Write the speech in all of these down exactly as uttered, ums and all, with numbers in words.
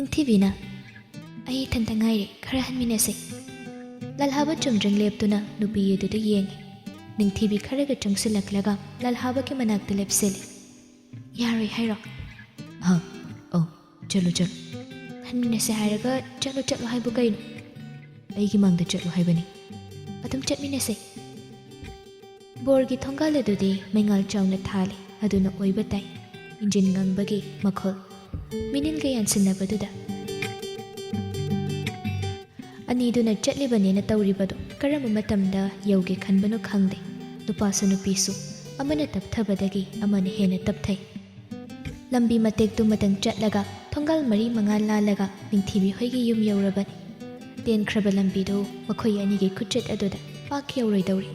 ꯅꯤꯡꯊꯤꯕꯤꯅ, "ꯑꯩ ꯏꯊꯟꯇ ꯉꯥꯏꯔꯦ, ꯈꯔ ꯍꯟꯃꯤꯟꯅꯁꯦ꯫" ꯂꯜꯍꯥꯕ ꯆꯨꯝꯗ꯭ꯔꯤꯡ ꯂꯦꯞꯇꯨꯅ ꯅꯨꯄꯤ ꯑꯗꯨꯗ ꯌꯦꯡꯉꯤ꯫ ꯅꯤꯡꯊꯤꯕꯤ ꯈꯔꯒ ꯆꯪꯁꯤꯜꯂꯛꯂꯒ ꯂꯜꯍꯥꯕꯒꯤ ꯃꯅꯥꯛꯇ ꯂꯦꯞꯁꯤꯜꯂꯤ꯫ "ꯌꯥꯔꯣꯏ ꯍꯥꯏꯔꯣ?" "ꯍꯥ? ꯑꯧ, ꯆꯠꯂꯨ, ꯆꯠꯂꯨ꯫" "ꯍꯟꯃꯤꯟꯅꯁꯦ ꯍꯥꯏꯔꯒ ꯆꯠꯂꯨ, ꯆꯠꯂꯨ ꯍꯥꯏꯕꯨ ꯀꯩꯅꯣ?" "ꯑꯩꯒꯤ ꯃꯥꯡꯗ ꯆꯠꯂꯨ ꯍꯥꯏꯕꯅꯤ꯫" "ꯑꯗꯨꯝ ꯆꯠꯃꯤꯟꯅꯁꯦ꯫" ꯕꯣꯔꯒꯤ ꯊꯣꯡꯒꯥꯜ ꯑꯗꯨꯗꯤ ꯃꯩꯉꯥꯜ ꯆꯥꯎꯅ ꯊꯥꯜꯂꯤ, ꯑꯗꯨꯅ ꯑꯣꯏꯕ ꯇꯥꯏ꯫ ꯏꯟꯖꯤꯟ ꯉꯪꯕꯒꯤ ꯃꯈꯣꯜ, ꯃꯤꯅꯤꯜꯒ ꯌꯥꯟꯁꯤꯟꯅꯕꯗꯨꯗ꯫ ꯑꯅꯤꯗꯨꯅ ꯆꯠꯂꯤꯕꯅꯦꯅ ꯇꯧꯔꯤꯕꯗꯨ ꯀꯔꯝꯕ ꯃꯇꯝꯗ ꯌꯧꯒꯦ ꯈꯟꯕꯅꯣ ꯈꯪꯗꯦ꯫ ꯅꯨꯄꯥꯁꯨ ꯅꯨꯄꯤꯁꯨ ꯑꯃꯅ ꯇꯞꯊꯕꯗꯒꯤ ꯑꯃꯅ ꯍꯦꯟꯅ ꯇꯞꯊꯩ꯫ ꯂꯝꯕꯤ ꯃꯇꯦꯛꯇꯨꯃꯇꯪ ꯆꯠꯂꯒ ꯊꯣꯡꯒꯥꯜ ꯃꯔꯤ ꯃꯉꯥ ꯂꯥꯜꯂꯒ ꯅꯤꯡꯊꯤꯕꯤ ꯍꯣꯏꯒꯤ ꯌꯨꯝ ꯌꯧꯔꯕꯅꯤ꯫ ꯇꯦꯟꯈ꯭ꯔꯕ ꯂꯝꯕꯤꯗꯨ ꯃꯈꯣꯏ ꯑꯅꯤꯒꯤ ꯈꯨꯆꯠ ꯑꯗꯨꯗ ꯄꯥꯛ ꯌꯧꯔꯣꯏꯗꯧꯔꯤ꯫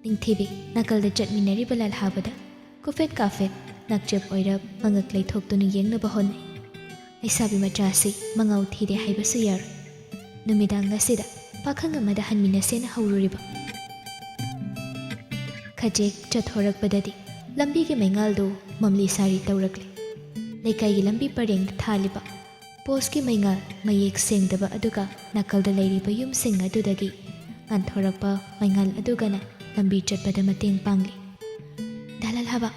ꯅꯤꯡꯊꯤꯕꯤ ꯅꯥꯀꯜꯗ ꯆꯠꯃꯤꯟꯅꯔꯤꯕ ꯂꯜꯍꯥꯕꯗ ꯀꯨꯐꯦꯠ ꯀꯥꯐꯦꯠ ꯅꯥꯛꯆꯦꯞ ꯑꯣꯏꯔꯞ ꯃꯉꯛ ꯂꯩꯊꯣꯛꯇꯨꯅ ꯌꯦꯡꯅꯕ ꯍꯣꯠꯅꯩ꯫ ꯂꯩꯁꯥꯕꯤ ꯃꯆꯥꯁꯤ ꯃꯉꯥꯎ ꯊꯤꯔꯦ ꯍꯥꯏꯕꯁꯨ ꯌꯥꯔꯣꯏ꯫ ꯅꯨꯃꯤꯗꯥꯡ ꯑꯁꯤꯗ ꯄꯥꯈꯪ ꯑꯃꯗ ꯍꯟꯃꯤꯟꯅꯁꯦꯅ ꯍꯧꯔꯨꯔꯤꯕ꯫ ꯈꯖꯤꯛ ꯆꯠꯊꯣꯔꯛꯄꯗꯗꯤ ꯂꯝꯕꯤꯒꯤ ꯃꯩꯉꯥꯜꯗꯨ ꯃꯝꯂꯤ ꯁꯥꯔꯤ ꯇꯧꯔꯛꯂꯦ꯫ ꯂꯩꯀꯥꯏꯒꯤ ꯂꯝꯕꯤ ꯄꯔꯦꯡꯗ ꯊꯥꯜꯂꯤꯕ ꯄꯣꯁꯀꯤ ꯃꯩꯉꯥꯜ ꯃꯌꯦꯛ ꯁꯦꯡꯗꯕ ꯑꯗꯨꯒ ꯅꯥꯀꯜꯗ ꯂꯩꯔꯤꯕ ꯌꯨꯝꯁꯤꯡ ꯑꯗꯨꯗꯒꯤ ꯉꯥꯟꯊꯣꯔꯛꯄ ꯃꯩꯉꯥꯜ ꯑꯗꯨꯒꯅ ꯂꯝꯕꯤ ꯆꯠꯄꯗ ꯃꯇꯦꯡ ꯄꯥꯡꯂꯤ꯫ "ꯗꯥ ꯂꯜꯍꯥꯕ!"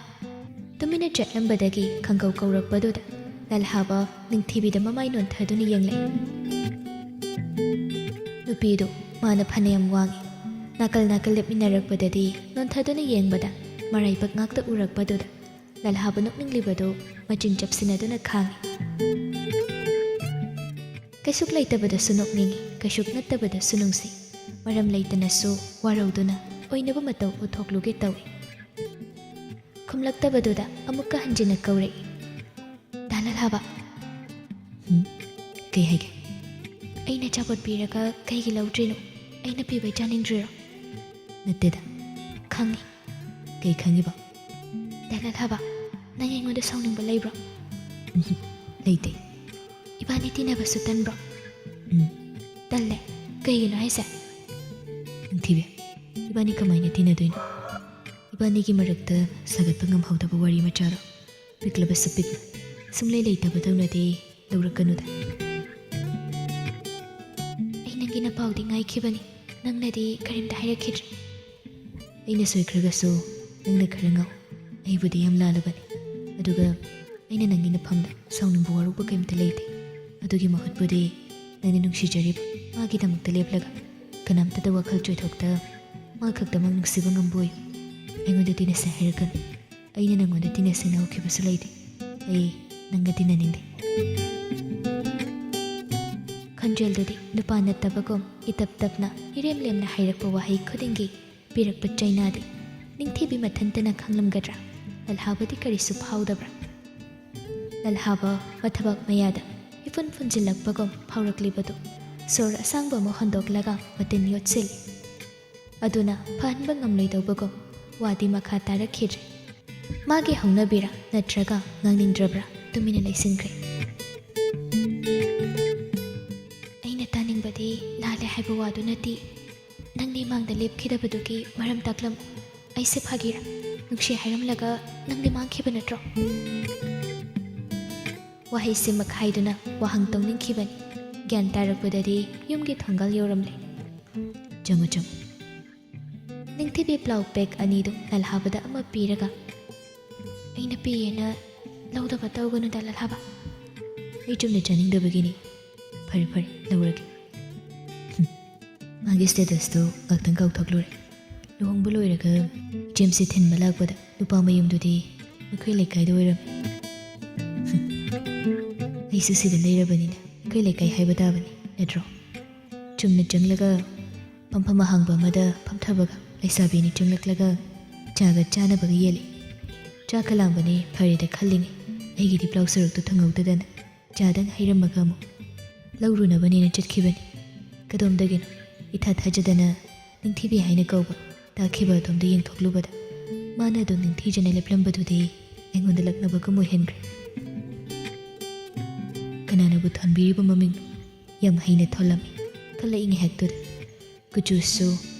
ꯇꯨꯃꯤꯟꯅ ꯆꯠꯂꯝꯕꯗꯒꯤ ꯈꯪꯒꯧ ꯀꯧꯔꯛꯄꯗꯨꯗ ꯂꯜꯍꯥꯕ ꯅꯤꯡꯊꯤꯕꯤꯗ ꯃꯃꯥꯏ ꯅꯣꯟꯊꯗꯨꯅ ꯌꯦꯡꯂꯛꯏ꯫ ꯅꯨꯄꯤꯗꯨ ꯃꯥꯅ ꯐꯅꯌꯥꯝ ꯋꯥꯡꯏ꯫ ꯅꯥꯀꯜ ꯅꯥꯀꯜ ꯂꯦꯞꯃꯤꯟꯅꯔꯛꯄꯗꯗꯤ ꯅꯣꯟꯊꯗꯨꯅ ꯌꯦꯡꯕꯗ ꯃꯔꯥꯏꯕꯛ ꯉꯥꯛꯇ ꯎꯔꯛꯄꯗꯨꯗ ꯂꯜꯍꯥꯕ ꯅꯣꯛꯅꯤꯡꯂꯤꯕꯗꯨ ꯃꯆꯤꯟ ꯆꯞꯁꯤꯟꯅꯗꯨꯅ ꯈꯥꯡꯏ꯫ ꯀꯩꯁꯨꯛ ꯂꯩꯇꯕꯗꯁꯨ ꯅꯣꯛꯅꯤꯡꯏ, ꯀꯩꯁꯨꯛ ꯅꯠꯇꯕꯗꯁꯨ ꯅꯨꯡꯁꯤ꯫ ꯃꯔꯝ ꯂꯩꯇꯅꯁꯨ ꯋꯥꯔꯧꯗꯨꯅ ꯑꯣꯏꯅꯕ ꯃꯇꯧ ꯎꯠꯊꯣꯛꯂꯨꯒꯦ ꯇꯧꯏ꯫ ꯈꯨꯝꯂꯛꯇꯕꯗꯨꯗ ꯑꯃꯨꯛꯀ ꯍꯟꯖꯤꯟꯅ ꯀꯧꯔꯛꯏ꯫ "ꯗꯥ ꯂꯜꯍꯥꯕ!" "ꯍꯨꯝ? ꯀꯩ ꯍꯥꯏꯒꯦ?" "ꯑꯩꯅ ꯑꯆꯥꯄꯣꯠ ꯄꯤꯔꯒ ꯀꯩꯒꯤ ꯂꯧꯗ꯭ꯔꯤꯅꯣ? ꯑꯩꯅ ꯄꯤꯕꯩ ꯆꯥꯅꯤꯡꯗ꯭ꯔꯤꯔꯣ?" "ꯅꯠꯇꯦꯗ꯫" "ꯈꯪꯉꯤ꯫" "ꯀꯩ ꯈꯪꯉꯤꯕ?" "ꯗꯥ ꯂꯜꯍꯥꯕ, ꯅꯪ ꯑꯩꯉꯣꯟꯗ ꯁꯥꯎꯅꯤꯡꯕ ꯂꯩꯕ꯭ꯔꯣ?" "ꯎꯝ, ꯂꯩꯇꯦ꯫" "ꯏꯕꯥꯅꯤ ꯇꯤꯟꯅꯕꯁꯨ ꯇꯟꯕ꯭ꯔꯣ?" "ꯎꯝ꯫" "ꯇꯜꯂꯦ? ꯀꯩꯒꯤꯅꯣ ꯍꯥꯏꯁꯦ?" "ꯅꯤꯡꯊꯤꯕꯤ, ꯏꯕꯥꯅꯤ ꯀꯃꯥꯏꯅ ꯇꯤꯟꯅꯗꯣꯏꯅꯣ? ꯏꯕꯥꯅꯤꯒꯤ ꯃꯔꯛꯇ ꯁꯥꯒꯠꯄ ꯉꯝꯍꯧꯗꯕ ꯋꯥꯔꯤ ꯃꯆꯥꯔꯣ? ꯄꯤꯛꯂꯕꯁꯨ ꯄꯤꯛꯅ꯫ ꯁꯨꯡꯂꯩ ꯂꯩꯇꯕꯗꯧꯅꯗꯤ ꯂꯧꯔꯛꯀꯅꯨꯗ꯫ ꯑꯩ ꯅꯪꯒꯤ ꯅꯄꯥꯎꯗꯤ ꯉꯥꯏꯈꯤꯕꯅꯤ, ꯅꯪꯅꯗꯤ ꯀꯔꯤꯝꯇ ꯍꯥꯏꯔꯛꯈꯤꯗ꯭ꯔꯦ꯫ ꯑꯩꯅ ꯁꯣꯏꯈ꯭ꯔꯒꯁꯨ ꯅꯪꯅ ꯈꯔ ꯉꯥꯎ꯫ ꯑꯩꯕꯨꯗꯤ ꯌꯥꯝ ꯂꯥꯜꯂꯕꯅꯤ꯫ ꯑꯗꯨꯒ ꯑꯩꯅ ꯅꯪꯒꯤ ꯅꯐꯝꯗ ꯁꯥꯎꯅꯤꯡꯕ ꯋꯥꯔꯧꯕ ꯀꯔꯤꯝꯇ ꯂꯩꯇꯦ꯫ ꯑꯗꯨꯒꯤ ꯃꯍꯨꯠꯄꯨꯗꯤ ꯅꯪꯅ ꯅꯨꯡꯁꯤꯖꯔꯤꯕ ꯃꯥꯒꯤꯗꯃꯛꯇ ꯂꯦꯞꯂꯒ ꯀꯅꯥꯝꯇꯗ ꯋꯥꯈꯜ ꯆꯣꯏꯊꯣꯛꯇ ꯃꯥ ꯈꯛꯇꯃꯛ ꯅꯨꯡꯁꯤꯕ ꯉꯝꯕ ꯑꯣꯏꯌꯨ꯫ ꯑꯩꯉꯣꯟꯗ ꯇꯤꯟꯅꯁꯦ ꯍꯥꯏꯔꯛꯀꯅꯨ꯫ ꯑꯩꯅ ꯅꯪꯉꯣꯟꯗ ꯇꯤꯟꯅꯁꯦꯅ ꯍꯧꯈꯤꯕꯁꯨ ꯂꯩꯇꯦ꯫ ꯑꯩ ꯅꯪꯒ ꯇꯤꯟꯅꯅꯤꯡꯗꯦ꯫ ꯈꯣꯟꯖꯦꯜꯗꯨꯗꯤ ꯅꯨꯄꯥ ꯅꯠꯇꯕꯒꯨꯝ ꯏꯇꯞ ꯇꯞꯅ ꯏꯔꯦꯝ ꯂꯦꯝꯅ ꯍꯥꯏꯔꯛꯄ ꯋꯥꯍꯩ ꯈꯨꯗꯤꯡꯒꯤ ꯄꯤꯔꯛꯄ ꯆꯩꯅꯥꯗꯤ ꯅꯤꯡꯊꯤꯕꯤ ꯃꯊꯟꯇꯅ ꯈꯪꯂꯝꯒꯗ꯭ꯔꯥ? ꯂꯜꯍꯥꯕꯗꯤ ꯀꯔꯤꯁꯨ ꯐꯥꯎꯗꯕ꯭ꯔꯥ? ꯂꯜꯍꯥꯕ ꯃꯊꯕꯥꯛ ꯃꯌꯥꯗ ꯏꯐꯨꯟ ꯐꯨꯟꯖꯤꯜꯂꯛꯄꯒꯨꯝ ꯐꯥꯎꯔꯛꯂꯤꯕꯗꯨ ꯁꯣꯔ ꯑꯁꯥꯡꯕ ꯑꯃ ꯍꯣꯟꯗꯣꯛꯂꯒ ꯃꯇꯤꯟ ꯌꯣꯠꯁꯤꯜꯂꯤ꯫ ꯑꯗꯨꯅ ꯐꯍꯟꯕ ꯉꯝꯂꯣꯏꯗꯧꯕꯒꯨꯝ ꯋꯥꯗꯤ ꯃꯈꯥ ꯇꯥꯔꯛꯈꯤꯗ꯭ꯔꯦ꯫ ꯃꯥꯒꯤ ꯍꯧꯅꯕꯤꯔꯥ ꯅꯠꯇ꯭ꯔꯒ ꯉꯥꯡꯅꯤꯡꯗ꯭ꯔꯕ꯭ꯔꯥ ꯇꯨꯃꯤꯟꯅ ꯂꯩꯁꯤꯟꯈ꯭ꯔꯦ꯫ ꯑꯩꯅ ꯇꯥꯅꯤꯡꯕꯗꯤ ꯂꯥꯜꯂꯦ ꯍꯥꯏꯕ ꯋꯥꯗꯨ ꯅꯠꯇꯦ꯫ ꯅꯪꯅ ꯏꯃꯥꯡꯗ ꯂꯦꯞꯈꯤꯗꯕꯗꯨꯒꯤ ꯃꯔꯝ ꯇꯥꯛꯂꯝꯃꯨ꯫ ꯑꯩꯁꯦ ꯐꯥꯒꯤꯔꯥ? ꯅꯨꯡꯁꯤ ꯍꯥꯏꯔꯝꯂꯒ ꯅꯪꯗꯤ ꯃꯥꯡꯈꯤꯕ ꯅꯠꯇ꯭ꯔꯣ? ꯋꯥꯍꯩꯁꯤꯃꯛ ꯍꯥꯏꯗꯨꯅ ꯋꯥꯍꯪ ꯇꯧꯅꯤꯡꯈꯤꯕꯅꯤ꯫ ꯒ꯭ꯌꯥꯟ ꯇꯥꯔꯛꯄꯗꯗꯤ ꯌꯨꯝꯒꯤ ꯊꯣꯡꯒꯥꯜ ꯌꯧꯔꯝꯂꯦ꯫ "ꯆꯪꯉꯨ, ꯆꯪꯉꯨ꯫" ꯅꯤꯡꯊꯤꯕꯤ ꯄ꯭ꯂꯥꯎ ꯄꯦꯛ ꯑꯅꯤꯗꯨ ꯂꯜꯍꯥꯕꯗ ꯑꯃ ꯄꯤꯔꯒ, "ꯑꯩꯅ ꯄꯤꯌꯦꯅ ꯂꯧꯗꯕ ꯇꯧꯒꯅꯨꯗ ꯂꯜꯍꯥꯕ꯫ ꯑꯩ ꯆꯨꯝꯅ ꯆꯥꯅꯤꯡꯗꯕꯒꯤꯅꯤ꯫ ꯐꯔꯦ, ꯐꯔꯦ, ꯂꯧꯔꯒꯦ꯫" ꯍꯨꯝ, ꯃꯥꯒꯤ statusꯇꯨ ꯉꯥꯛꯇꯪ ꯀꯥꯎꯊꯣꯛꯂꯨꯔꯦ꯫ ꯂꯨꯍꯣꯡꯕ ꯂꯣꯏꯔꯒ ꯏꯆꯦꯝꯁꯤ ꯊꯤꯟꯕ ꯂꯥꯛꯄꯗ ꯅꯨꯄꯥ ꯃꯌꯨꯝꯗꯨꯗꯤ ꯑꯩꯈꯣꯏ ꯂꯩꯀꯥꯏꯗ ꯑꯣꯏꯔꯝꯃꯤ꯫ ꯍꯨꯝ, ꯑꯩꯁꯨ ꯁꯤꯗ ꯂꯩꯔꯕꯅꯤꯅ ꯑꯩꯈꯣꯏ ꯂꯩꯀꯥꯏ ꯍꯥꯏꯕ ꯇꯥꯕꯅꯤ, ꯅꯠꯇ꯭ꯔꯣ? ꯆꯨꯝꯅ ꯆꯪꯂꯒ ꯐꯝꯐꯝ ꯑꯍꯥꯡꯕ ꯑꯃꯗ ꯐꯝꯊꯕꯒ ꯂꯩꯁꯥꯕꯤ ꯑꯅꯤ ꯆꯪꯂꯛꯂꯒ ꯆꯥꯒ ꯆꯥꯅꯕꯒ ꯌꯦꯜꯂꯤ꯫ ꯆꯥꯛꯀ ꯂꯥꯝꯕꯅꯦ ꯐꯔꯦꯗ ꯈꯜꯂꯤꯉꯩ ꯑꯩꯒꯤꯗꯤ ꯄ꯭ꯂꯥꯎ ꯁꯔꯨꯛꯇꯨ ꯊꯨꯡꯍꯧꯗꯗꯅ ꯆꯥꯗꯪ ꯍꯩꯔꯝꯃꯒ ꯑꯃꯨꯛ ꯂꯧꯔꯨꯅꯕꯅꯦꯅ ꯆꯠꯈꯤꯕꯅꯤ꯫ ꯀꯗꯣꯝꯗꯒꯤꯅꯣ ꯏꯊꯥ ꯊꯥꯖꯗꯅ ꯅꯤꯡꯊꯤꯕꯤ ꯍꯥꯏꯅ ꯀꯧꯕ ꯇꯥꯈꯤꯕ ꯑꯗꯣꯝꯗ ꯌꯦꯡꯊꯣꯛꯂꯨꯕꯗ ꯃꯥꯅ ꯑꯗꯨꯝ ꯅꯤꯡꯊꯤꯖꯅ ꯂꯦꯞꯂꯝꯕꯗꯨꯗꯤ ꯑꯩꯉꯣꯟꯗ ꯂꯛꯅꯕꯒꯨꯝ ꯑꯣꯏꯍꯟꯈ꯭ꯔꯦ꯫ ꯀꯅꯥꯅꯕꯨ ꯊꯣꯟꯕꯤꯔꯤꯕ ꯃꯃꯤꯡꯅꯣ? ꯌꯥꯝ ꯍꯩꯅ ꯊꯣꯜꯂꯝꯃꯤ꯫ ꯀꯜꯂꯛꯏ ꯉꯥꯏꯍꯥꯛꯇꯨꯗ꯫ ꯀꯨꯆꯨꯁꯨ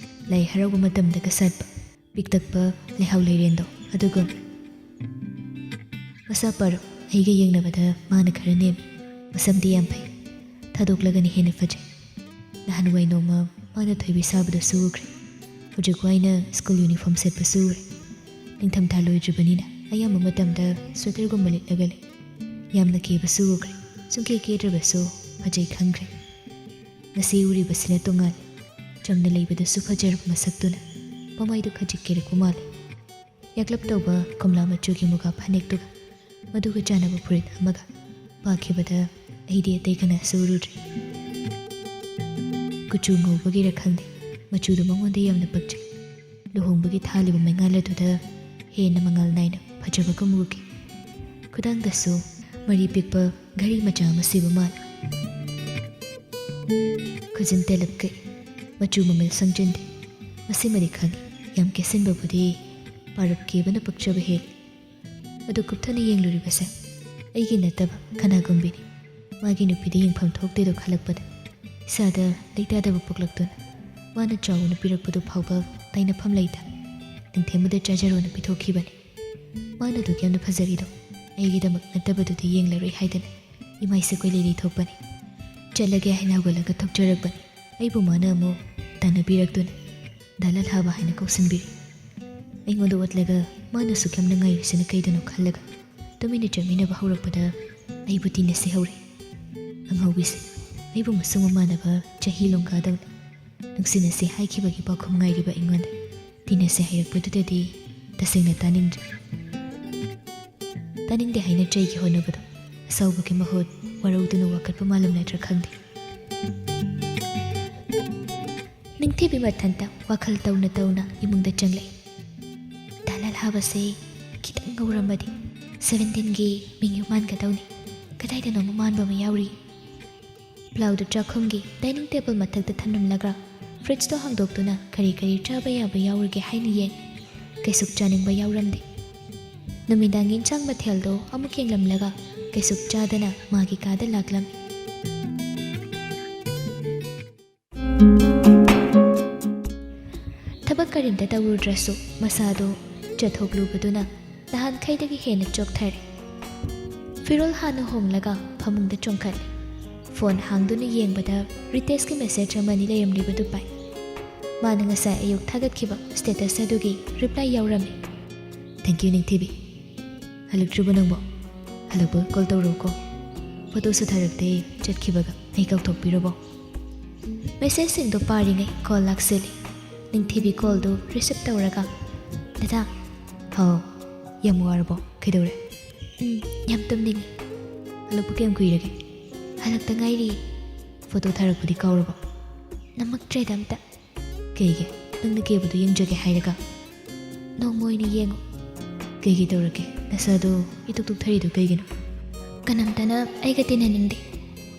ꯂꯥꯏ ꯍꯔꯥꯎꯕ ꯃꯇꯝꯗꯒ ꯁꯥꯠꯄ ꯄꯤꯛꯇꯛꯄ ꯂꯩꯍꯥꯎ ꯂꯩꯔꯦꯟꯗꯣ ꯑꯗꯨꯒꯨꯝ꯫ "ꯃꯁꯥ ꯄꯥꯔꯣ, ꯑꯩꯒ ꯌꯦꯡꯅꯕꯗ ꯃꯥꯅ ꯈꯔ ꯅꯦꯝꯃꯤ꯫ ꯃꯁꯝꯗꯤ ꯌꯥꯝ ꯐꯩ꯫ ꯊꯥꯗꯣꯛꯂꯒꯅ ꯍꯦꯟꯅ ꯐꯖꯩ꯫ ꯅꯍꯥꯟꯋꯥꯏ ꯅꯣꯡꯃ ꯃꯥꯅ ꯊꯣꯏꯕꯤ ꯁꯥꯕꯗꯁꯨ ꯎꯈ꯭ꯔꯦ꯫ ꯍꯧꯖꯤꯛ ꯋꯥꯏꯅ ꯁ꯭ꯀꯨꯜ ꯌꯨꯅꯤꯐꯣꯔꯝ ꯁꯦꯠꯄꯁꯨ ꯎꯔꯦ꯫ ꯅꯤꯡꯊꯝꯊꯥ ꯂꯣꯏꯗ꯭ꯔꯤꯕꯅꯤꯅ ꯑꯌꯥꯝꯕ ꯃꯇꯝꯗ ꯁ꯭ꯋꯦꯇꯔꯒꯨꯝꯕ ꯂꯤꯠꯂꯒ ꯂꯩ꯫ ꯌꯥꯝꯅ ꯀꯦꯕꯁꯨ ꯎꯈ꯭ꯔꯦ꯫ ꯁꯨꯡꯀꯦ ꯀꯦꯗ꯭ꯔꯕꯁꯨ ꯐꯖꯩ ꯈꯪꯈ꯭ꯔꯦ꯫ ꯉꯁꯤ ꯎꯔꯤꯕꯁꯤꯅ ꯇꯣꯉꯥꯜꯂꯤ꯫ ꯆꯝꯅ ꯂꯩꯕꯗꯁꯨ ꯐꯖꯔꯕ ꯃꯁꯛꯇꯨꯅ ꯃꯃꯥꯏꯗꯨ ꯈꯖꯤꯛ ꯀꯦꯔꯛꯄ ꯃꯥꯜꯂꯤ꯫ ꯌꯥꯛꯂꯞ ꯇꯧꯕ ꯀꯣꯝꯂꯥ ꯃꯆꯨꯒꯤ ꯃꯨꯒꯥ ꯐꯅꯦꯛꯇꯨꯒ ꯃꯗꯨꯒ ꯆꯥꯟꯅꯕ ꯐꯨꯔꯤꯠ ꯑꯃꯒ ꯄꯥꯈꯤꯕꯗ ꯑꯩꯗꯤ ꯑꯇꯩ ꯀꯅꯥꯁꯨ ꯎꯔꯨꯗ꯭ꯔꯦ꯫ ꯀꯨꯆꯨ ꯉꯧꯕꯒꯤꯔ ꯈꯪꯗꯦ, ꯃꯆꯨꯗꯨ ꯃꯉꯣꯟꯗ ꯌꯥꯝꯅ ꯄꯛꯆꯩ꯫ ꯂꯨꯍꯣꯡꯕꯒꯤ ꯊꯥꯜꯂꯤꯕ ꯃꯩꯉꯥꯜ ꯑꯗꯨꯗ ꯍꯦꯟꯅ ꯃꯉꯥꯜ ꯅꯥꯏꯅ ꯐꯖꯕꯒꯨꯝ ꯎꯈꯤ꯫ ꯈꯨꯗꯥꯡꯗꯁꯨ ꯃꯔꯤ ꯄꯤꯛꯄ ꯘꯔꯤ ꯃꯆꯥ ꯑꯃ ꯁꯤꯕ ꯃꯥꯜꯂꯤ꯫ ꯈꯨꯖꯤꯟ ꯇꯦꯂꯞ ꯀꯛꯏ, ꯃꯆꯨ ꯃꯃꯦꯜ ꯁꯪꯖꯤꯟꯗꯦ꯫ ꯃꯁꯤꯃꯗꯤ ꯈꯪꯏ, ꯌꯥꯝ ꯀꯦꯁꯤꯟꯕꯕꯨꯗꯤ ꯄꯥꯔꯞ ꯀꯦꯕꯅ ꯄꯛꯆꯕ ꯍꯦꯜꯂꯤ꯫ ꯑꯗꯨ ꯀꯨꯞꯊꯅ ꯌꯦꯡꯂꯨꯔꯤꯕꯁꯦ ꯑꯩꯒꯤ ꯅꯠꯇꯕ ꯀꯅꯥꯒꯨꯝꯕꯤꯅꯤ꯫ ꯃꯥꯒꯤ ꯅꯨꯄꯤꯗ ꯌꯦꯡꯐꯝ ꯊꯣꯛꯇꯦꯗꯣ ꯈꯜꯂꯛꯄꯗ ꯏꯁꯥꯗ ꯂꯩꯇꯥꯗꯕ ꯄꯣꯛꯂꯛꯇꯨꯅ ꯃꯥꯅ ꯆꯥꯎꯅ ꯄꯤꯔꯛꯄꯗꯨ ꯐꯥꯎꯕ ꯇꯥꯏꯅꯐꯝ ꯂꯩꯇ ꯅꯤꯡꯊꯦꯝꯕꯗ ꯆꯥꯖꯔꯣꯅ ꯄꯤꯊꯣꯛꯈꯤꯕꯅꯤ꯫ ꯃꯥꯅ ꯑꯗꯨꯛ ꯌꯥꯝꯅ ꯐꯖꯔꯤꯗꯣ ꯑꯩꯒꯤꯗꯃꯛ ꯅꯠꯇꯕꯗꯨꯗꯤ ꯌꯦꯡꯂꯔꯣꯏ ꯍꯥꯏꯗꯅ ꯏꯃꯥꯏꯁꯦ ꯀꯣꯏꯂꯩ ꯂꯩꯊꯣꯛꯄꯅꯤ꯫ ꯆꯠꯂꯒꯦ ꯍꯥꯏꯅ ꯍꯧꯒꯠꯂꯒ ꯊꯣꯛꯆꯔꯛꯄꯅꯤ꯫ ꯑꯩꯕꯨ ꯃꯥꯅ ꯑꯃꯨꯛ ꯇꯥꯟꯅꯕꯤꯔꯛꯇꯨꯅ ꯗꯥ ꯂꯜꯍꯥꯕ ꯍꯥꯏꯅ ꯀꯧꯁꯤꯟꯕꯤꯔꯤ꯫ ꯑꯩꯉꯣꯟꯗ ꯑꯣꯠꯂꯒ ꯃꯥꯅ ꯑꯁꯨꯛ ꯌꯥꯝꯅ ꯉꯥꯏꯔꯤꯁꯤꯅ ꯀꯩꯗꯅꯣ ꯈꯜꯂꯒ ꯇꯨꯃꯤꯟꯅ ꯆꯠꯃꯤꯟꯅꯕ ꯍꯧꯔꯛꯄꯗ ꯑꯩꯕꯨ ꯇꯤꯟꯅꯁꯤ ꯍꯧꯔꯦ꯫ ꯑꯉꯥꯎꯕꯤꯁꯦ, ꯑꯩꯕꯨ ꯃꯁꯨꯡ ꯃꯃꯥꯟꯅꯕ ꯆꯍꯤ ꯂꯣꯡꯒꯥꯗꯧꯅ ꯅꯨꯡꯁꯤꯅꯁꯤ ꯍꯥꯏꯈꯤꯕꯒꯤ ꯄꯥꯎꯈꯨꯝ ꯉꯥꯏꯔꯤꯕ ꯑꯩꯉꯣꯟꯗ ꯇꯤꯟꯅꯁꯤ ꯍꯥꯏꯔꯛꯄꯗꯨꯗꯗꯤ ꯇꯁꯦꯡꯅ ꯇꯥꯅꯤꯡꯗ꯭ꯔꯦ꯫ ꯇꯥꯅꯤꯡꯗꯦ ꯍꯥꯏꯅ ꯆꯩꯒꯦ ꯍꯣꯠꯅꯕꯗꯣ ꯑꯁꯥꯎꯕꯒꯤ ꯃꯍꯨꯠ ꯋꯥꯔꯧꯗꯨꯅ ꯋꯥꯀꯠꯄ ꯃꯥꯜꯂꯝꯂꯗ꯭ꯔꯥ ꯈꯪꯗꯦ꯫ ꯅꯤꯡꯊꯤꯕꯤ ꯃꯊꯟꯇ ꯋꯥꯈꯜ ꯇꯧꯅ ꯇꯧꯅ ꯏꯃꯨꯡꯗ ꯆꯪꯂꯛꯏ꯫ ꯗꯥ ꯂꯜꯍꯥꯕꯁꯦ ꯈꯤꯇꯪ ꯉꯧꯔꯝꯃꯗꯤ ꯁꯚꯦꯟꯇꯤꯟꯒꯤ ꯃꯤꯡ ꯃꯥꯟꯒꯗꯧꯅꯤ꯫ ꯀꯗꯥꯏꯗꯅꯣ ꯃꯃꯥꯟꯕ ꯑꯃ ꯌꯥꯎꯔꯤ꯫ ꯄ꯭ꯂꯥꯎꯗꯨ ꯆꯥꯛꯈꯨꯝꯒꯤ ꯗꯥꯏꯅꯤꯡ ꯇꯦꯕꯜ ꯃꯊꯛꯇ ꯊꯝꯂꯝꯂꯒ ꯐ꯭ꯔꯤꯖꯇꯣ ꯍꯥꯡꯗꯣꯛꯇꯨꯅ ꯀꯔꯤ ꯀꯔꯤ ꯆꯥꯕ ꯌꯥꯕ ꯌꯥꯎꯔꯒꯦ ꯍꯥꯏꯅ ꯌꯦꯡ꯫ ꯀꯩꯁꯨ ꯆꯥꯅꯤꯡꯕ ꯌꯥꯎꯔꯝꯗꯦ꯫ ꯅꯨꯃꯤꯗꯥꯡ ꯌꯦꯟꯁꯥꯡ ꯃꯊꯦꯜꯗꯣ ꯑꯃꯨꯛ ꯌꯦꯡꯂꯝꯂꯒ ꯀꯩꯁꯨ ꯆꯥꯗꯅ ꯃꯥꯒꯤ ꯀꯥꯗ ꯂꯥꯛꯂꯝꯃꯤ꯫ ꯊꯕꯛ ꯀꯔꯤꯝꯇ ꯇꯧꯔꯨꯗ꯭ꯔꯁꯨ ꯃꯁꯥꯗꯣ ꯆꯠꯊꯣꯛꯂꯨꯕꯗꯨꯅ ꯅꯍꯥꯟꯈꯩꯗꯒꯤ ꯍꯦꯟꯅ ꯆꯣꯛꯊꯔꯦ꯫ ꯐꯤꯔꯣꯜ ꯍꯥꯟꯅ ꯍꯣꯡꯂꯒ ꯐꯃꯨꯡꯗ ꯆꯣꯡꯈꯠꯂꯦ꯫ ꯐꯣꯟ ꯍꯥꯡꯗꯨꯅ ꯌꯦꯡꯕꯗ ꯔꯤꯇꯦꯁꯀꯤ ꯃꯦꯁꯦꯖ ꯑꯃꯅꯤ ꯂꯩꯔꯝꯂꯤꯕꯗꯨ ꯄꯥꯏ꯫ ꯃꯥꯅ ꯉꯁꯥꯏ ꯑꯌꯨꯛ ꯊꯥꯒꯠꯈꯤꯕ ꯁ꯭ꯇꯦꯇꯁ ꯑꯗꯨꯒꯤ ꯔꯤꯄ꯭ꯂꯥꯏ ꯌꯥꯎꯔꯝꯃꯤ꯫ "ꯊꯦꯡꯀ꯭ꯌꯨ ꯅꯤꯡꯊꯤꯕꯤ꯫ ꯍꯜꯂꯛꯇ꯭ꯔꯤꯕꯣ ꯅꯪꯕꯣ? ꯍꯜꯂꯛꯄ ꯀꯣꯜ ꯇꯧꯔꯛꯎꯀꯣ꯫ ꯐꯣꯇꯣꯁꯨ ꯊꯥꯔꯛꯇꯦ, ꯆꯠꯈꯤꯕꯒ ꯑꯩ ꯀꯥꯎꯊꯣꯛꯄꯤꯔꯕꯣ?" ꯃꯦꯁꯦꯖꯁꯤꯡꯗꯣ ꯄꯥꯔꯤꯉꯩ ꯀꯣꯜ ꯂꯥꯛꯁꯤꯜꯂꯤ꯫ ꯅꯤꯡꯊꯤꯕꯤ ꯀꯣꯜꯗꯨ ꯔꯤꯁꯤꯞ ꯇꯧꯔꯒ, "ꯗꯗꯥ"꯫ "ꯍꯥꯎ꯫ ꯌꯥꯝ ꯋꯥꯔꯕꯣ? ꯀꯩꯗꯧꯔꯦ?" "ꯎꯝ, ꯌꯥꯝ ꯇꯨꯝꯅꯤꯡꯉꯤ꯫" "ꯍꯜꯂꯛꯄ ꯀꯌꯥꯝ ꯀꯨꯏꯔꯒꯦ?" "ꯍꯜꯂꯛꯇ ꯉꯥꯏꯔꯤꯌꯦ꯫" "ꯐꯣꯇꯣ ꯊꯥꯔꯛꯄꯗꯤ ꯀꯥꯎꯔꯕꯣ?" "ꯅꯝꯃꯛꯇ꯭ꯔꯦꯗ ꯑꯝꯇ꯫" "ꯀꯩꯒꯤ? ꯅꯪꯅ ꯀꯦꯕꯗꯣ ꯌꯦꯡꯖꯒꯦ ꯍꯥꯏꯔꯒ?" "ꯅꯣꯡꯃ ꯑꯣꯏꯅ ꯌꯦꯡꯉꯣ꯫" "ꯀꯩꯒꯤ ꯇꯧꯔꯒꯦ? ꯅꯁꯥꯗꯣ ꯏꯇꯨꯛ ꯇꯨꯛꯊꯔꯤꯗꯣ ꯀꯩꯒꯤꯅꯣ?" "ꯀꯅꯥꯝꯇꯅ ꯑꯩꯒ ꯇꯤꯟꯅꯅꯤꯡꯗꯦ꯫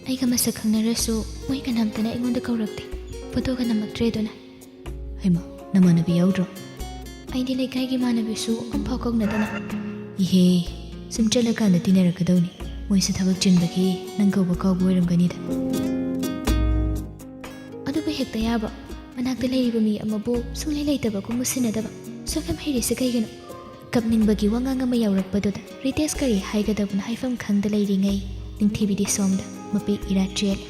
ꯑꯩꯒ ꯃꯁꯛ ꯈꯪꯅꯔꯁꯨ ꯃꯣꯏ ꯀꯅꯥꯝꯇꯅ ꯑꯩꯉꯣꯟꯗ ꯀꯧꯔꯛꯇꯦ꯫ ꯐꯣꯇꯣꯒ ꯅꯝꯃꯛꯇ꯭ꯔꯦ ꯑꯗꯨꯅ꯫" "ꯍꯩꯃꯥ, ꯅꯃꯥꯟꯅꯕꯤ ꯌꯥꯎꯗ꯭ꯔꯣ?" "ꯑꯩꯗꯤ ꯂꯩꯀꯥꯏꯒꯤ ꯏꯃꯥꯟꯅꯕꯤꯁꯨ ꯑꯝꯐꯥꯎ ꯀꯧꯅꯗꯅ꯫" "ꯏꯍꯦ, ꯁꯨꯝ ꯆꯠꯂꯀꯥꯟꯗ ꯇꯤꯟꯅꯔꯛꯀꯗꯧꯅꯤ꯫ ꯃꯣꯏꯁꯨ ꯊꯕꯛ ꯆꯤꯟꯕꯒꯤ ꯅꯪ ꯀꯧꯕ ꯀꯥꯎꯕ ꯑꯣꯏꯔꯝꯒꯅꯤꯗ꯫" "ꯑꯗꯨꯕꯨ ꯍꯦꯛꯇ ꯌꯥꯕ꯭ꯔꯣ? ꯃꯅꯥꯛꯇ ꯂꯩꯔꯤꯕ ꯃꯤ ꯑꯃꯕꯨ ꯁꯨꯡꯂꯩ ꯂꯩꯇꯕꯒꯨꯝ ꯃꯨꯁꯤꯟꯅꯗꯕ ꯁꯣꯝꯗ ꯍꯩꯔꯤꯁꯦ ꯀꯩꯒꯤꯅꯣ?" ꯀꯞꯅꯤꯡꯕꯒꯤ ꯋꯥꯉꯥꯡ ꯑꯃ ꯌꯥꯎꯔꯛꯄꯗꯨꯗ ꯔꯤꯇꯦꯁ ꯀꯔꯤ ꯍꯥꯏꯒꯗꯕꯅꯣ ꯍꯥꯏꯐꯝ ꯈꯪꯗ ꯂꯩꯔꯤꯉꯩ ꯅꯤꯡꯊꯤꯕꯤꯗꯤ ꯁꯣꯝꯗ ꯃꯄꯤ ꯏꯔꯥ ꯆꯦꯜꯂꯦ꯫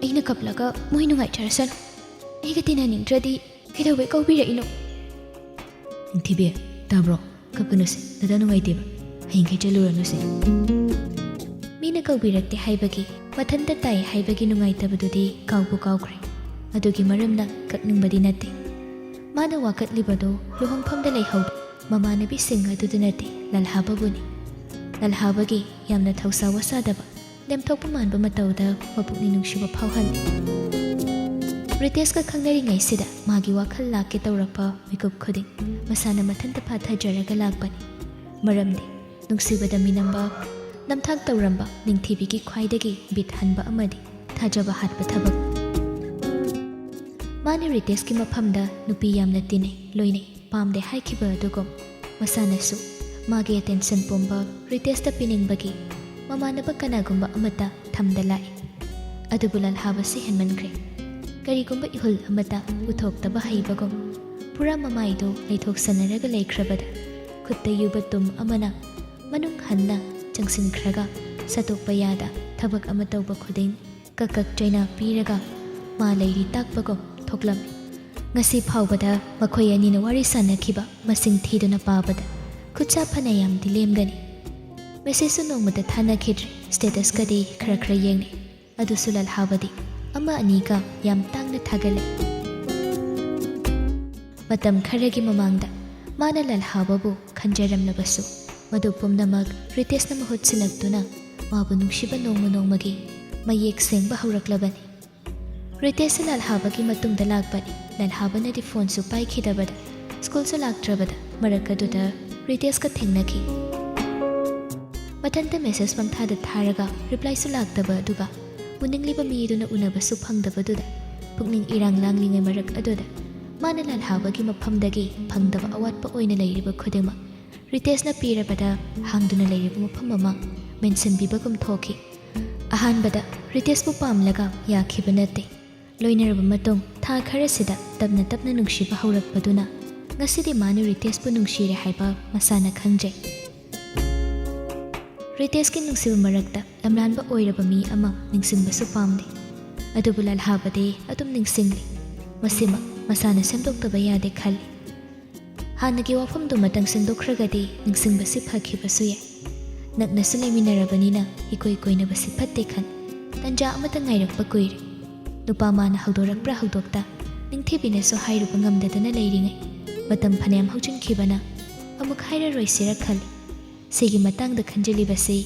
"ꯑꯩꯅ ꯀꯞꯂꯒ ꯃꯣꯏ ꯅꯨꯡꯉꯥꯏꯖꯔꯁꯅꯨ꯫ ꯑꯩꯒ ꯇꯤꯟꯅꯅꯤꯡꯗ꯭ꯔꯗꯤ ꯀꯩꯗꯧꯕꯩ ꯀꯧꯕꯤꯔꯛꯏꯅꯣ?" "ꯅꯤꯡꯊꯤꯕꯤ, ꯇꯥꯕ꯭ꯔꯣ? ꯀꯞꯀꯅꯨꯁꯦ, ꯗꯗꯥ ꯅꯨꯡꯉꯥꯏꯇꯦꯕ꯫ ꯍꯌꯦꯡꯈꯩ ꯆꯠꯂꯨꯔꯅꯨꯁꯦ꯫" ꯃꯤꯅ ꯀꯧꯕꯤꯔꯛꯇꯦ ꯍꯥꯏꯕꯒꯤ, ꯃꯊꯟꯇ ꯇꯥꯏ ꯍꯥꯏꯕꯒꯤ ꯅꯨꯡꯉꯥꯏꯇꯕꯗꯨꯗꯤ ꯀꯥꯎꯕꯨ ꯀꯥꯎꯈ꯭ꯔꯦ꯫ ꯑꯗꯨꯒꯤ ꯃꯔꯝꯅ ꯀꯛꯅꯤꯡꯕꯗꯤ ꯅꯠꯇꯦ꯫ ꯃꯥꯅ ꯋꯥꯀꯠꯂꯤꯕꯗꯨ ꯂꯨꯍꯣꯡꯐꯝꯗ ꯂꯩꯍꯧꯕ ꯃꯃꯥꯟꯅꯕꯤꯁꯤꯡ ꯑꯗꯨꯗꯨ ꯅꯠꯇꯦ, ꯂꯜꯍꯥꯕꯕꯨꯅꯤ꯫ ꯂꯜꯍꯥꯕꯒꯤ ꯌꯥꯝꯅ ꯊꯧꯁꯥ ꯋꯥꯁꯥꯗꯕ, ꯂꯦꯝꯊꯣꯛꯄ ꯃꯥꯟꯕ ꯃꯇꯧꯗ ꯃꯄꯨꯛꯅꯤꯡ ꯅꯨꯡꯁꯤꯕ ꯐꯥꯎꯍꯜꯂꯤ꯫ ꯔꯤꯇꯦꯁꯀ ꯈꯪꯅꯔꯤꯉꯩꯁꯤꯗ ꯃꯥꯒꯤ ꯋꯥꯈꯜ ꯂꯥꯛꯀꯦ ꯇꯧꯔꯛꯄ ꯃꯤꯀꯨꯞ ꯈꯨꯗꯤꯡ ꯃꯁꯥꯅ ꯃꯊꯟꯇ ꯐꯥꯊꯖꯔꯒ ꯂꯥꯛꯄꯅꯤ꯫ ꯃꯔꯝꯗꯤ ꯅꯨꯡꯁꯤꯕꯗ ꯃꯤꯅꯝꯕ, ꯅꯝꯊꯥꯛ ꯇꯧꯔꯝꯕ ꯅꯤꯡꯊꯤꯕꯤꯒꯤ ꯈ꯭ꯋꯥꯏꯗꯒꯤ ꯕꯤꯠ ꯍꯟꯕ ꯑꯃꯗꯤ ꯊꯥꯖꯕ ꯍꯥꯠꯄ ꯊꯕꯛ꯫ ꯃꯥꯅ ꯔꯤꯇꯦꯁꯀꯤ ꯃꯐꯝꯗ ꯅꯨꯄꯤ ꯌꯥꯝꯅ ꯇꯤꯟꯅꯩ, ꯂꯣꯏꯅꯩ, ꯄꯥꯝꯗꯦ ꯍꯥꯏꯈꯤꯕ ꯑꯗꯨꯒꯨꯝ ꯃꯁꯥꯅꯁꯨ ꯃꯥꯒꯤ ꯑꯦꯇꯦꯟꯁꯟ ꯄꯨꯝꯕ ꯔꯤꯇꯦꯁꯇ ꯄꯤꯅꯤꯡꯕꯒꯤ ꯃꯃꯥꯟꯅꯕ ꯀꯅꯥꯒꯨꯝꯕ ꯑꯃꯠꯇ ꯊꯝꯗ ꯂꯥꯛꯏ꯫ ꯑꯗꯨꯕꯨ ꯂꯜꯍꯥꯕꯁꯤ ꯍꯦꯟꯃꯟꯈ꯭ꯔꯦ꯫ ꯀꯔꯤꯒꯨꯝꯕ ꯏꯍꯨꯜ ꯑꯃꯠꯇ ꯎꯊꯣꯛꯇꯕ ꯍꯩꯕꯒꯨꯝ ꯄꯨꯔꯥ ꯃꯃꯥꯏꯗꯨ ꯂꯩꯊꯣꯛꯁꯟꯅꯔꯒ ꯂꯩꯈ꯭ꯔꯕꯗ ꯈꯨꯠꯇ ꯌꯨꯕ ꯇꯨꯝ ꯑꯃꯅ ꯃꯅꯨꯡ ꯍꯟꯅ ꯆꯪꯁꯤꯟꯈ꯭ꯔꯒ ꯁꯠꯇꯣꯛꯄ ꯌꯥꯗ ꯊꯕꯛ ꯑꯃ ꯇꯧꯕ ꯈꯨꯗꯤꯡ ꯀꯛ ꯀꯛ ꯆꯩꯅꯥ ꯄꯤꯔꯒ ꯃꯥ ꯂꯩꯔꯤ ꯇꯥꯛꯄꯒꯨꯝ ꯊꯣꯛꯂꯝꯃꯤ꯫ ꯉꯁꯤ ꯐꯥꯎꯕꯗ ꯃꯈꯣꯏ ꯑꯅꯤꯅ ꯋꯥꯔꯤ ꯁꯥꯟꯅꯈꯤꯕ ꯃꯁꯤꯡ ꯊꯤꯗꯨꯅ ꯄꯥꯕꯗ ꯈꯨꯠꯁꯥ ꯐꯅ ꯌꯥꯝꯗꯤ ꯂꯦꯝꯒꯅꯤ꯫ ꯃꯦꯁꯦꯖꯁꯨ ꯅꯣꯡꯃꯇ ꯊꯥꯅꯈꯤꯗ꯭ꯔꯦ꯫ ꯁ꯭ꯇꯦꯇꯁꯀꯗꯤ ꯈꯔ ꯈꯔ ꯌꯦꯡꯅꯩ꯫ ꯑꯗꯨꯁꯨ ꯂꯜꯍꯥꯕꯗꯤ ꯑꯃ ꯑꯅꯤꯒ ꯌꯥꯝ ꯇꯥꯡꯅ ꯊꯥꯒꯠꯂꯦ꯫ ꯃꯇꯝ ꯈꯔꯒꯤ ꯃꯃꯥꯡꯗ ꯃꯥꯅ ꯂꯜꯍꯥꯕꯕꯨ ꯈꯟꯖꯔꯝꯂꯕꯁꯨ, ꯃꯗꯨ ꯄꯨꯝꯅꯃꯛ ꯔꯤꯇꯦꯁꯅ ꯃꯍꯨꯠ ꯁꯤꯜꯂꯛꯇꯨꯅ ꯃꯥꯕꯨ ꯅꯨꯡꯁꯤꯕ ꯅꯣꯡꯃ ꯅꯣꯡꯃꯒꯤ ꯃꯌꯦꯛ ꯁꯦꯡꯕ ꯍꯧꯔꯛꯂꯕꯅꯤ꯫ ꯔꯤꯇꯦꯁꯁꯨ ꯂꯜꯍꯥꯕꯒꯤ ꯃꯇꯨꯡꯗ ꯂꯥꯛꯄꯅꯤ꯫ ꯂꯜꯍꯥꯕꯅꯗꯤ ꯐꯣꯟꯁꯨ ꯄꯥꯏꯈꯤꯗꯕꯗ ꯁ꯭ꯀꯨꯜꯁꯨ ꯂꯥꯛꯇ꯭ꯔꯕꯗ ꯃꯔꯛ ꯑꯗꯨꯗ ꯔꯤꯇꯦꯁꯀ ꯊꯦꯡꯅꯈꯤ꯫ ꯃꯊꯟꯇ ꯃꯦꯁꯦꯖ ꯄꯪꯊꯥꯗ ꯊꯥꯔꯒ ꯔꯤꯄ꯭ꯂꯥꯏꯁꯨ ꯂꯥꯛꯇꯕ ꯑꯗꯨꯒ ꯎꯅꯤꯡꯂꯤꯕ ꯃꯤꯗꯨꯅ ꯎꯅꯕꯁꯨ ꯐꯪꯗꯕꯗꯨꯗ ꯄꯨꯛꯅꯤꯡ ꯏꯔꯥꯡ ꯂꯥꯡꯂꯤꯉꯩ ꯃꯔꯛ ꯑꯗꯨꯗ ꯃꯥꯅ ꯂꯜꯍꯥꯕꯒꯤ ꯃꯐꯝꯗꯒꯤ ꯐꯪꯗꯕ ꯑꯋꯥꯠꯄ ꯑꯣꯏꯅ ꯂꯩꯔꯤꯕ ꯈꯨꯗꯤꯡꯃꯛ ꯔꯤꯇꯦꯁꯅ ꯄꯤꯔꯕꯗ ꯍꯥꯡꯗꯨꯅ ꯂꯩꯔꯤꯕ ꯃꯐꯝ ꯑꯃ ꯃꯦꯟꯁꯤꯟꯕꯤꯕꯒꯨꯝ ꯊꯣꯛꯈꯤ꯫ ꯑꯍꯥꯟꯕꯗ ꯔꯤꯇꯦꯁꯄꯨ ꯄꯥꯝꯂꯒ ꯌꯥꯈꯤꯕ ꯅꯠꯇꯦ꯫ ꯂꯣꯏꯅꯔꯕ ꯃꯇꯨꯡ ꯊꯥ ꯈꯔꯁꯤꯗ ꯇꯞꯅ ꯇꯞꯅ ꯅꯨꯡꯁꯤꯕ ꯍꯧꯔꯛꯄꯗꯨꯅ ꯉꯁꯤꯗꯤ ꯃꯥꯅ ꯔꯤꯇꯦꯁꯄꯨ ꯅꯨꯡꯁꯤꯔꯦ ꯍꯥꯏꯕ ꯃꯁꯥꯅ ꯈꯪꯖꯩ꯫ ꯔꯤꯇꯦꯁꯀꯤ ꯅꯨꯡꯁꯤꯕ ꯃꯔꯛꯇ ꯂꯝꯂꯥꯟꯕ ꯑꯣꯏꯔꯕ ꯃꯤ ꯑꯃ ꯅꯤꯡꯁꯤꯡꯕꯁꯨ ꯄꯥꯝꯗꯦ꯫ ꯑꯗꯨꯕꯨ ꯂꯜꯍꯥꯕꯗꯤ ꯑꯗꯨꯝ ꯅꯤꯡꯁꯤꯡꯂꯤ꯫ ꯃꯁꯤꯃꯛ ꯃꯁꯥꯅ ꯁꯦꯝꯗꯣꯛꯇꯕ ꯌꯥꯗꯦ ꯈꯜꯂꯤ꯫ ꯍꯥꯟꯅꯒꯤ ꯋꯥꯐꯝꯗꯨꯃꯇꯪ ꯁꯦꯝꯗꯣꯛꯈ꯭ꯔꯒꯗꯤ ꯅꯤꯡꯁꯤꯡꯕꯁꯤ ꯐꯈꯤꯕꯁꯨ ꯌꯥꯏ꯫ ꯅꯛꯅꯁꯨ ꯂꯩꯃꯤꯟꯅꯔꯕꯅꯤꯅ ꯏꯀꯣꯏ ꯀꯣꯏꯅꯕꯁꯤ ꯐꯠꯇꯦ ꯈꯟ꯫ ꯇꯟꯖꯥ ꯑꯃꯇ ꯉꯥꯏꯔꯛꯄ ꯀꯨꯏꯔꯦ꯫ ꯅꯨꯄꯥ ꯃꯥꯅ ꯍꯧꯗꯣꯔꯛꯄ꯭ꯔꯥ ꯍꯧꯗꯣꯛꯇ ꯅꯤꯡꯊꯤꯕꯤꯅꯁꯨ ꯍꯥꯏꯔꯨꯕ ꯉꯝꯗꯗꯅ ꯂꯩꯔꯤꯉꯩ ꯃꯇꯝ ꯐꯅꯌꯥꯝ ꯍꯧꯖꯤꯟꯈꯤꯕꯅ ꯑꯃꯨꯛ ꯍꯥꯏꯔꯔꯣꯏꯁꯤꯔ ꯈꯜꯂꯤ꯫ ꯁꯤꯒꯤ ꯃꯇꯥꯡꯗ ꯈꯟꯖꯤꯜꯂꯤꯕꯁꯤ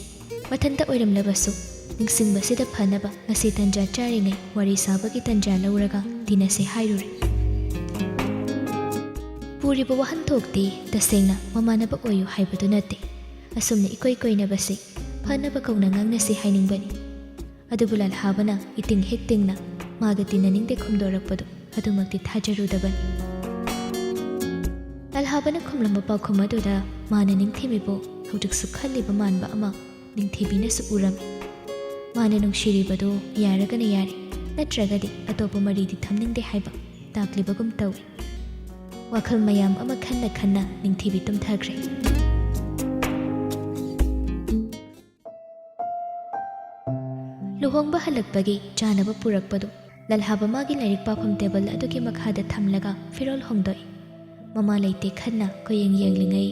ꯃꯊꯟꯇ ꯑꯣꯏꯔꯝꯂꯕꯁꯨ ꯅꯤꯡꯁꯤꯡꯕꯁꯤꯗ ꯐꯅꯕ ꯉꯁꯤ ꯇꯟꯖꯥ ꯆꯥꯔꯤꯉꯩ ꯋꯥꯔꯤ ꯁꯥꯕꯒꯤ ꯇꯟꯖꯥ ꯂꯧꯔꯒ ꯇꯤꯟꯅꯁꯦ ꯍꯥꯏꯔꯨꯔꯦ꯫ ꯄꯨꯔꯤꯕ ꯋꯥꯍꯟꯊꯣꯛꯇꯤ ꯇꯁꯦꯡꯅ ꯃꯃꯥꯟꯅꯕ ꯑꯣꯏꯌꯨ ꯍꯥꯏꯕꯗꯨ ꯅꯠꯇꯦ꯫ ꯑꯁꯨꯝꯅ ꯏꯀꯣꯏ ꯀꯣꯏꯅꯕꯁꯤ ꯐꯅꯕ ꯀꯧꯅ ꯉꯥꯡꯅꯁꯤ ꯍꯥꯏꯅꯤꯡꯕꯅꯤ꯫ ꯑꯗꯨꯕꯨ ꯂꯜꯍꯥꯕꯅ ꯏꯇꯤꯡ ꯍꯦꯛ ꯇꯤꯡꯅ ꯃꯥꯒ ꯇꯤꯟꯅꯅꯤꯡꯗꯦ ꯈꯨꯝꯗꯣꯔꯛꯄꯗꯨ ꯑꯗꯨꯃꯛꯇꯤ ꯊꯥꯖꯔꯨꯗꯕꯅꯤ꯫ ꯂꯜꯍꯥꯕꯅ ꯈꯨꯝꯂꯝꯕ ꯄꯥꯎꯈꯨꯝ ꯑꯗꯨꯗ ꯃꯥꯅ ꯅꯤꯡꯊꯤꯕꯤꯕꯨ ꯍꯧꯖꯤꯛꯁꯨ ꯈꯜꯂꯤꯕ ꯃꯥꯟꯕ ꯑꯃ ꯅꯤꯡꯊꯤꯕꯤꯅꯁꯨ ꯎꯔꯝꯃꯤ꯫ ꯃꯥꯅ ꯅꯨꯡꯁꯤꯔꯤꯕꯗꯨ ꯌꯥꯔꯒꯅ ꯌꯥꯔꯦ, ꯅꯠꯇ꯭ꯔꯒꯗꯤ ꯑꯇꯣꯞꯄ ꯃꯔꯤꯗꯤ ꯊꯝꯅꯤꯡꯗꯦ ꯍꯥꯏꯕ ꯇꯥꯛꯂꯤꯕꯒꯨꯝ ꯇꯧꯏ꯫ ꯋꯥꯈꯜ ꯃꯌꯥꯝ ꯑꯃ ꯈꯟꯅ ꯈꯟꯅ ꯅꯤꯡꯊꯤꯕꯤ ꯇꯨꯝꯊꯈ꯭ꯔꯦ꯫ ꯂꯨꯍꯣꯡꯕ ꯍꯜꯂꯛꯄꯒꯤ ꯆꯥꯅꯕ ꯄꯨꯔꯛꯄꯗꯨ ꯂꯜꯍꯥꯕ ꯃꯥꯒꯤ ꯂꯥꯏꯔꯤꯛ ꯄꯥꯐꯝ ꯇꯦꯕꯜ ꯑꯗꯨꯒꯤ ꯃꯈꯥꯗ ꯊꯝꯂꯒ ꯐꯤꯔꯣꯜ ꯍꯣꯡꯗꯣꯛꯏ꯫ ꯃꯃꯥ ꯂꯩꯇꯦ ꯈꯟꯅ ꯀꯣꯌꯦꯡ ꯌꯦꯡꯂꯤꯉꯩ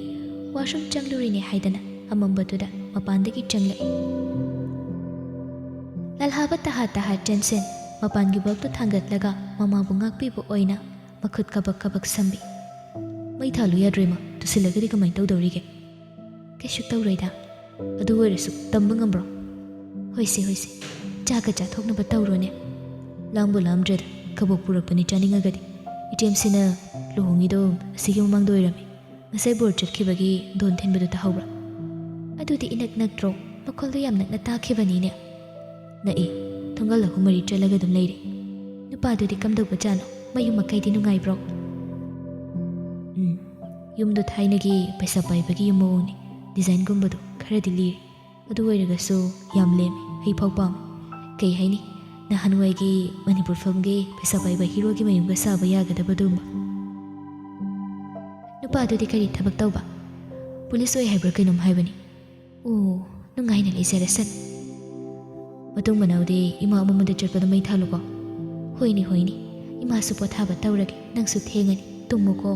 washroom ꯆꯪꯂꯨꯔꯤꯅꯦ ꯍꯥꯏꯗꯅ ꯑꯃꯝꯕꯗꯨꯗ ꯃꯄꯥꯟꯗꯒꯤ ꯆꯪꯂꯛꯏ꯫ ꯂꯜꯍꯥꯕ ꯇꯍꯥ ꯇꯍꯥ ꯆꯦꯟꯁꯤꯟ ꯃꯄꯥꯟꯒꯤ bulbꯇꯨ ꯊꯥꯡꯒꯠꯂꯒ ꯃꯃꯥꯕꯨ ꯉꯥꯛꯄꯤꯕ ꯑꯣꯏꯅ ꯃꯈꯨꯠ ꯀꯕꯛ ꯀꯕꯛ ꯁꯝꯕꯤ꯫ "ꯃꯩ ꯊꯥꯜꯂꯨ ꯌꯥꯗ꯭ꯔꯣ ꯏꯃꯥ? ꯇꯨꯁꯤꯜꯂꯒꯗꯤ ꯀꯃꯥꯏꯅ ꯇꯧꯗꯧꯔꯤꯒꯦ?" "ꯀꯩꯁꯨ ꯇꯧꯔꯣꯏꯗ꯫ ꯑꯗꯨ ꯑꯣꯏꯔꯁꯨ ꯇꯝꯕ ꯉꯝꯕ꯭ꯔꯣ?" "ꯍꯣꯏꯁꯦ, ꯍꯣꯏꯁꯦ, ꯆꯥꯛꯀ ꯆꯥꯊꯣꯛꯅꯕ ꯇꯧꯔꯣꯅꯦ꯫ ꯂꯥꯝꯕꯨ ꯂꯥꯝꯗ꯭ꯔꯦꯗ, ꯀꯕꯣꯛ ꯄꯨꯔꯛꯄꯅꯤ ꯆꯥꯅꯤꯡꯉꯒꯗꯤ꯫ ꯏꯆꯦꯝꯁꯤꯅ ꯂꯨꯍꯣꯡꯉꯤꯗꯣ ꯑꯁꯤꯒꯤ ꯃꯃꯥꯡꯗ ꯑꯣꯏꯔꯝꯃꯤ꯫ ꯉꯁꯥꯏ ꯕꯣꯔ ꯆꯠꯈꯤꯕꯒꯤ ꯗꯣꯟ ꯊꯤꯟꯕꯗꯨ ꯇꯥꯍꯧꯕ꯭ꯔꯥ?" "ꯑꯗꯨꯗꯤ ꯏꯅꯛ ꯅꯛꯇ꯭ꯔꯣ? ꯃꯈꯣꯜꯗꯣ ꯌꯥꯝ ꯅꯛꯅ ꯇꯥꯈꯤꯕꯅꯤꯅꯦ꯫" "ꯅꯛꯏ꯫ ꯊꯣꯡꯒꯥꯜ ꯑꯍꯨꯝ ꯃꯔꯤ ꯆꯠꯂꯒ ꯑꯗꯨꯝ ꯂꯩꯔꯦ꯫" "ꯅꯨꯄꯥꯗꯨꯗꯤ ꯀꯝꯗꯧꯕꯖꯥꯠꯅꯣ? ꯃꯌꯨꯝ ꯃꯀꯩꯗꯤ ꯅꯨꯡꯉꯥꯏꯕ꯭ꯔꯣ?" "ꯎꯝ, ꯌꯨꯝꯗꯣ ꯊꯥꯏꯅꯒꯤ ꯄꯩꯁꯥ ꯄꯥꯏꯕꯒꯤ ꯌꯨꯝ ꯃꯑꯣꯡꯅꯤ꯫ Designꯒꯨꯝꯕꯗꯣ ꯈꯔꯗꯤ ꯂꯤꯔꯦ꯫ ꯑꯗꯨ ꯑꯣꯏꯔꯒꯁꯨ ꯌꯥꯝ ꯂꯦꯝꯃꯤ꯫ ꯑꯩ ꯐꯥꯎ ꯄꯥꯝꯃꯤ꯫ ꯀꯩ ꯍꯥꯏꯅꯤ, ꯅꯍꯥꯟꯋꯥꯏꯒꯤ ꯃꯅꯤꯄꯨꯔ filmꯒꯤ ꯄꯩꯁꯥ ꯄꯥꯏꯕ heroꯒꯤ ꯃꯌꯨꯝꯒ ꯁꯥꯕ ꯌꯥꯒꯗꯕ ꯑꯗꯨꯒꯨꯝꯕ꯫" "ꯅꯨꯄꯥꯗꯨꯗꯤ ꯀꯔꯤ ꯊꯕꯛ ꯇꯧꯕ?" "ꯄꯨꯂꯤꯁ ꯑꯣꯏ ꯍꯥꯏꯕ꯭ꯔꯥ ꯀꯩꯅꯣꯝ ꯍꯥꯏꯕꯅꯤ꯫" "ꯑꯣ, ꯅꯨꯡꯉꯥꯏꯅ ꯂꯩꯖꯔꯁꯅꯨ꯫" "ꯃꯇꯨꯡ ꯃꯅꯥꯎꯗꯤ ꯏꯃꯥ ꯑꯃꯝꯕꯗ ꯆꯠꯄꯗ ꯃꯩ ꯊꯥꯜꯂꯨꯀꯣ꯫" "ꯍꯣꯏꯅꯦ, ꯍꯣꯏꯅꯦ, ꯏꯃꯥꯁꯨ ꯄꯣꯊꯥꯕ ꯇꯧꯔꯒꯦ, ꯅꯪꯁꯨ ꯊꯦꯡꯉꯅꯤ, ꯇꯨꯝꯃꯨꯀꯣ꯫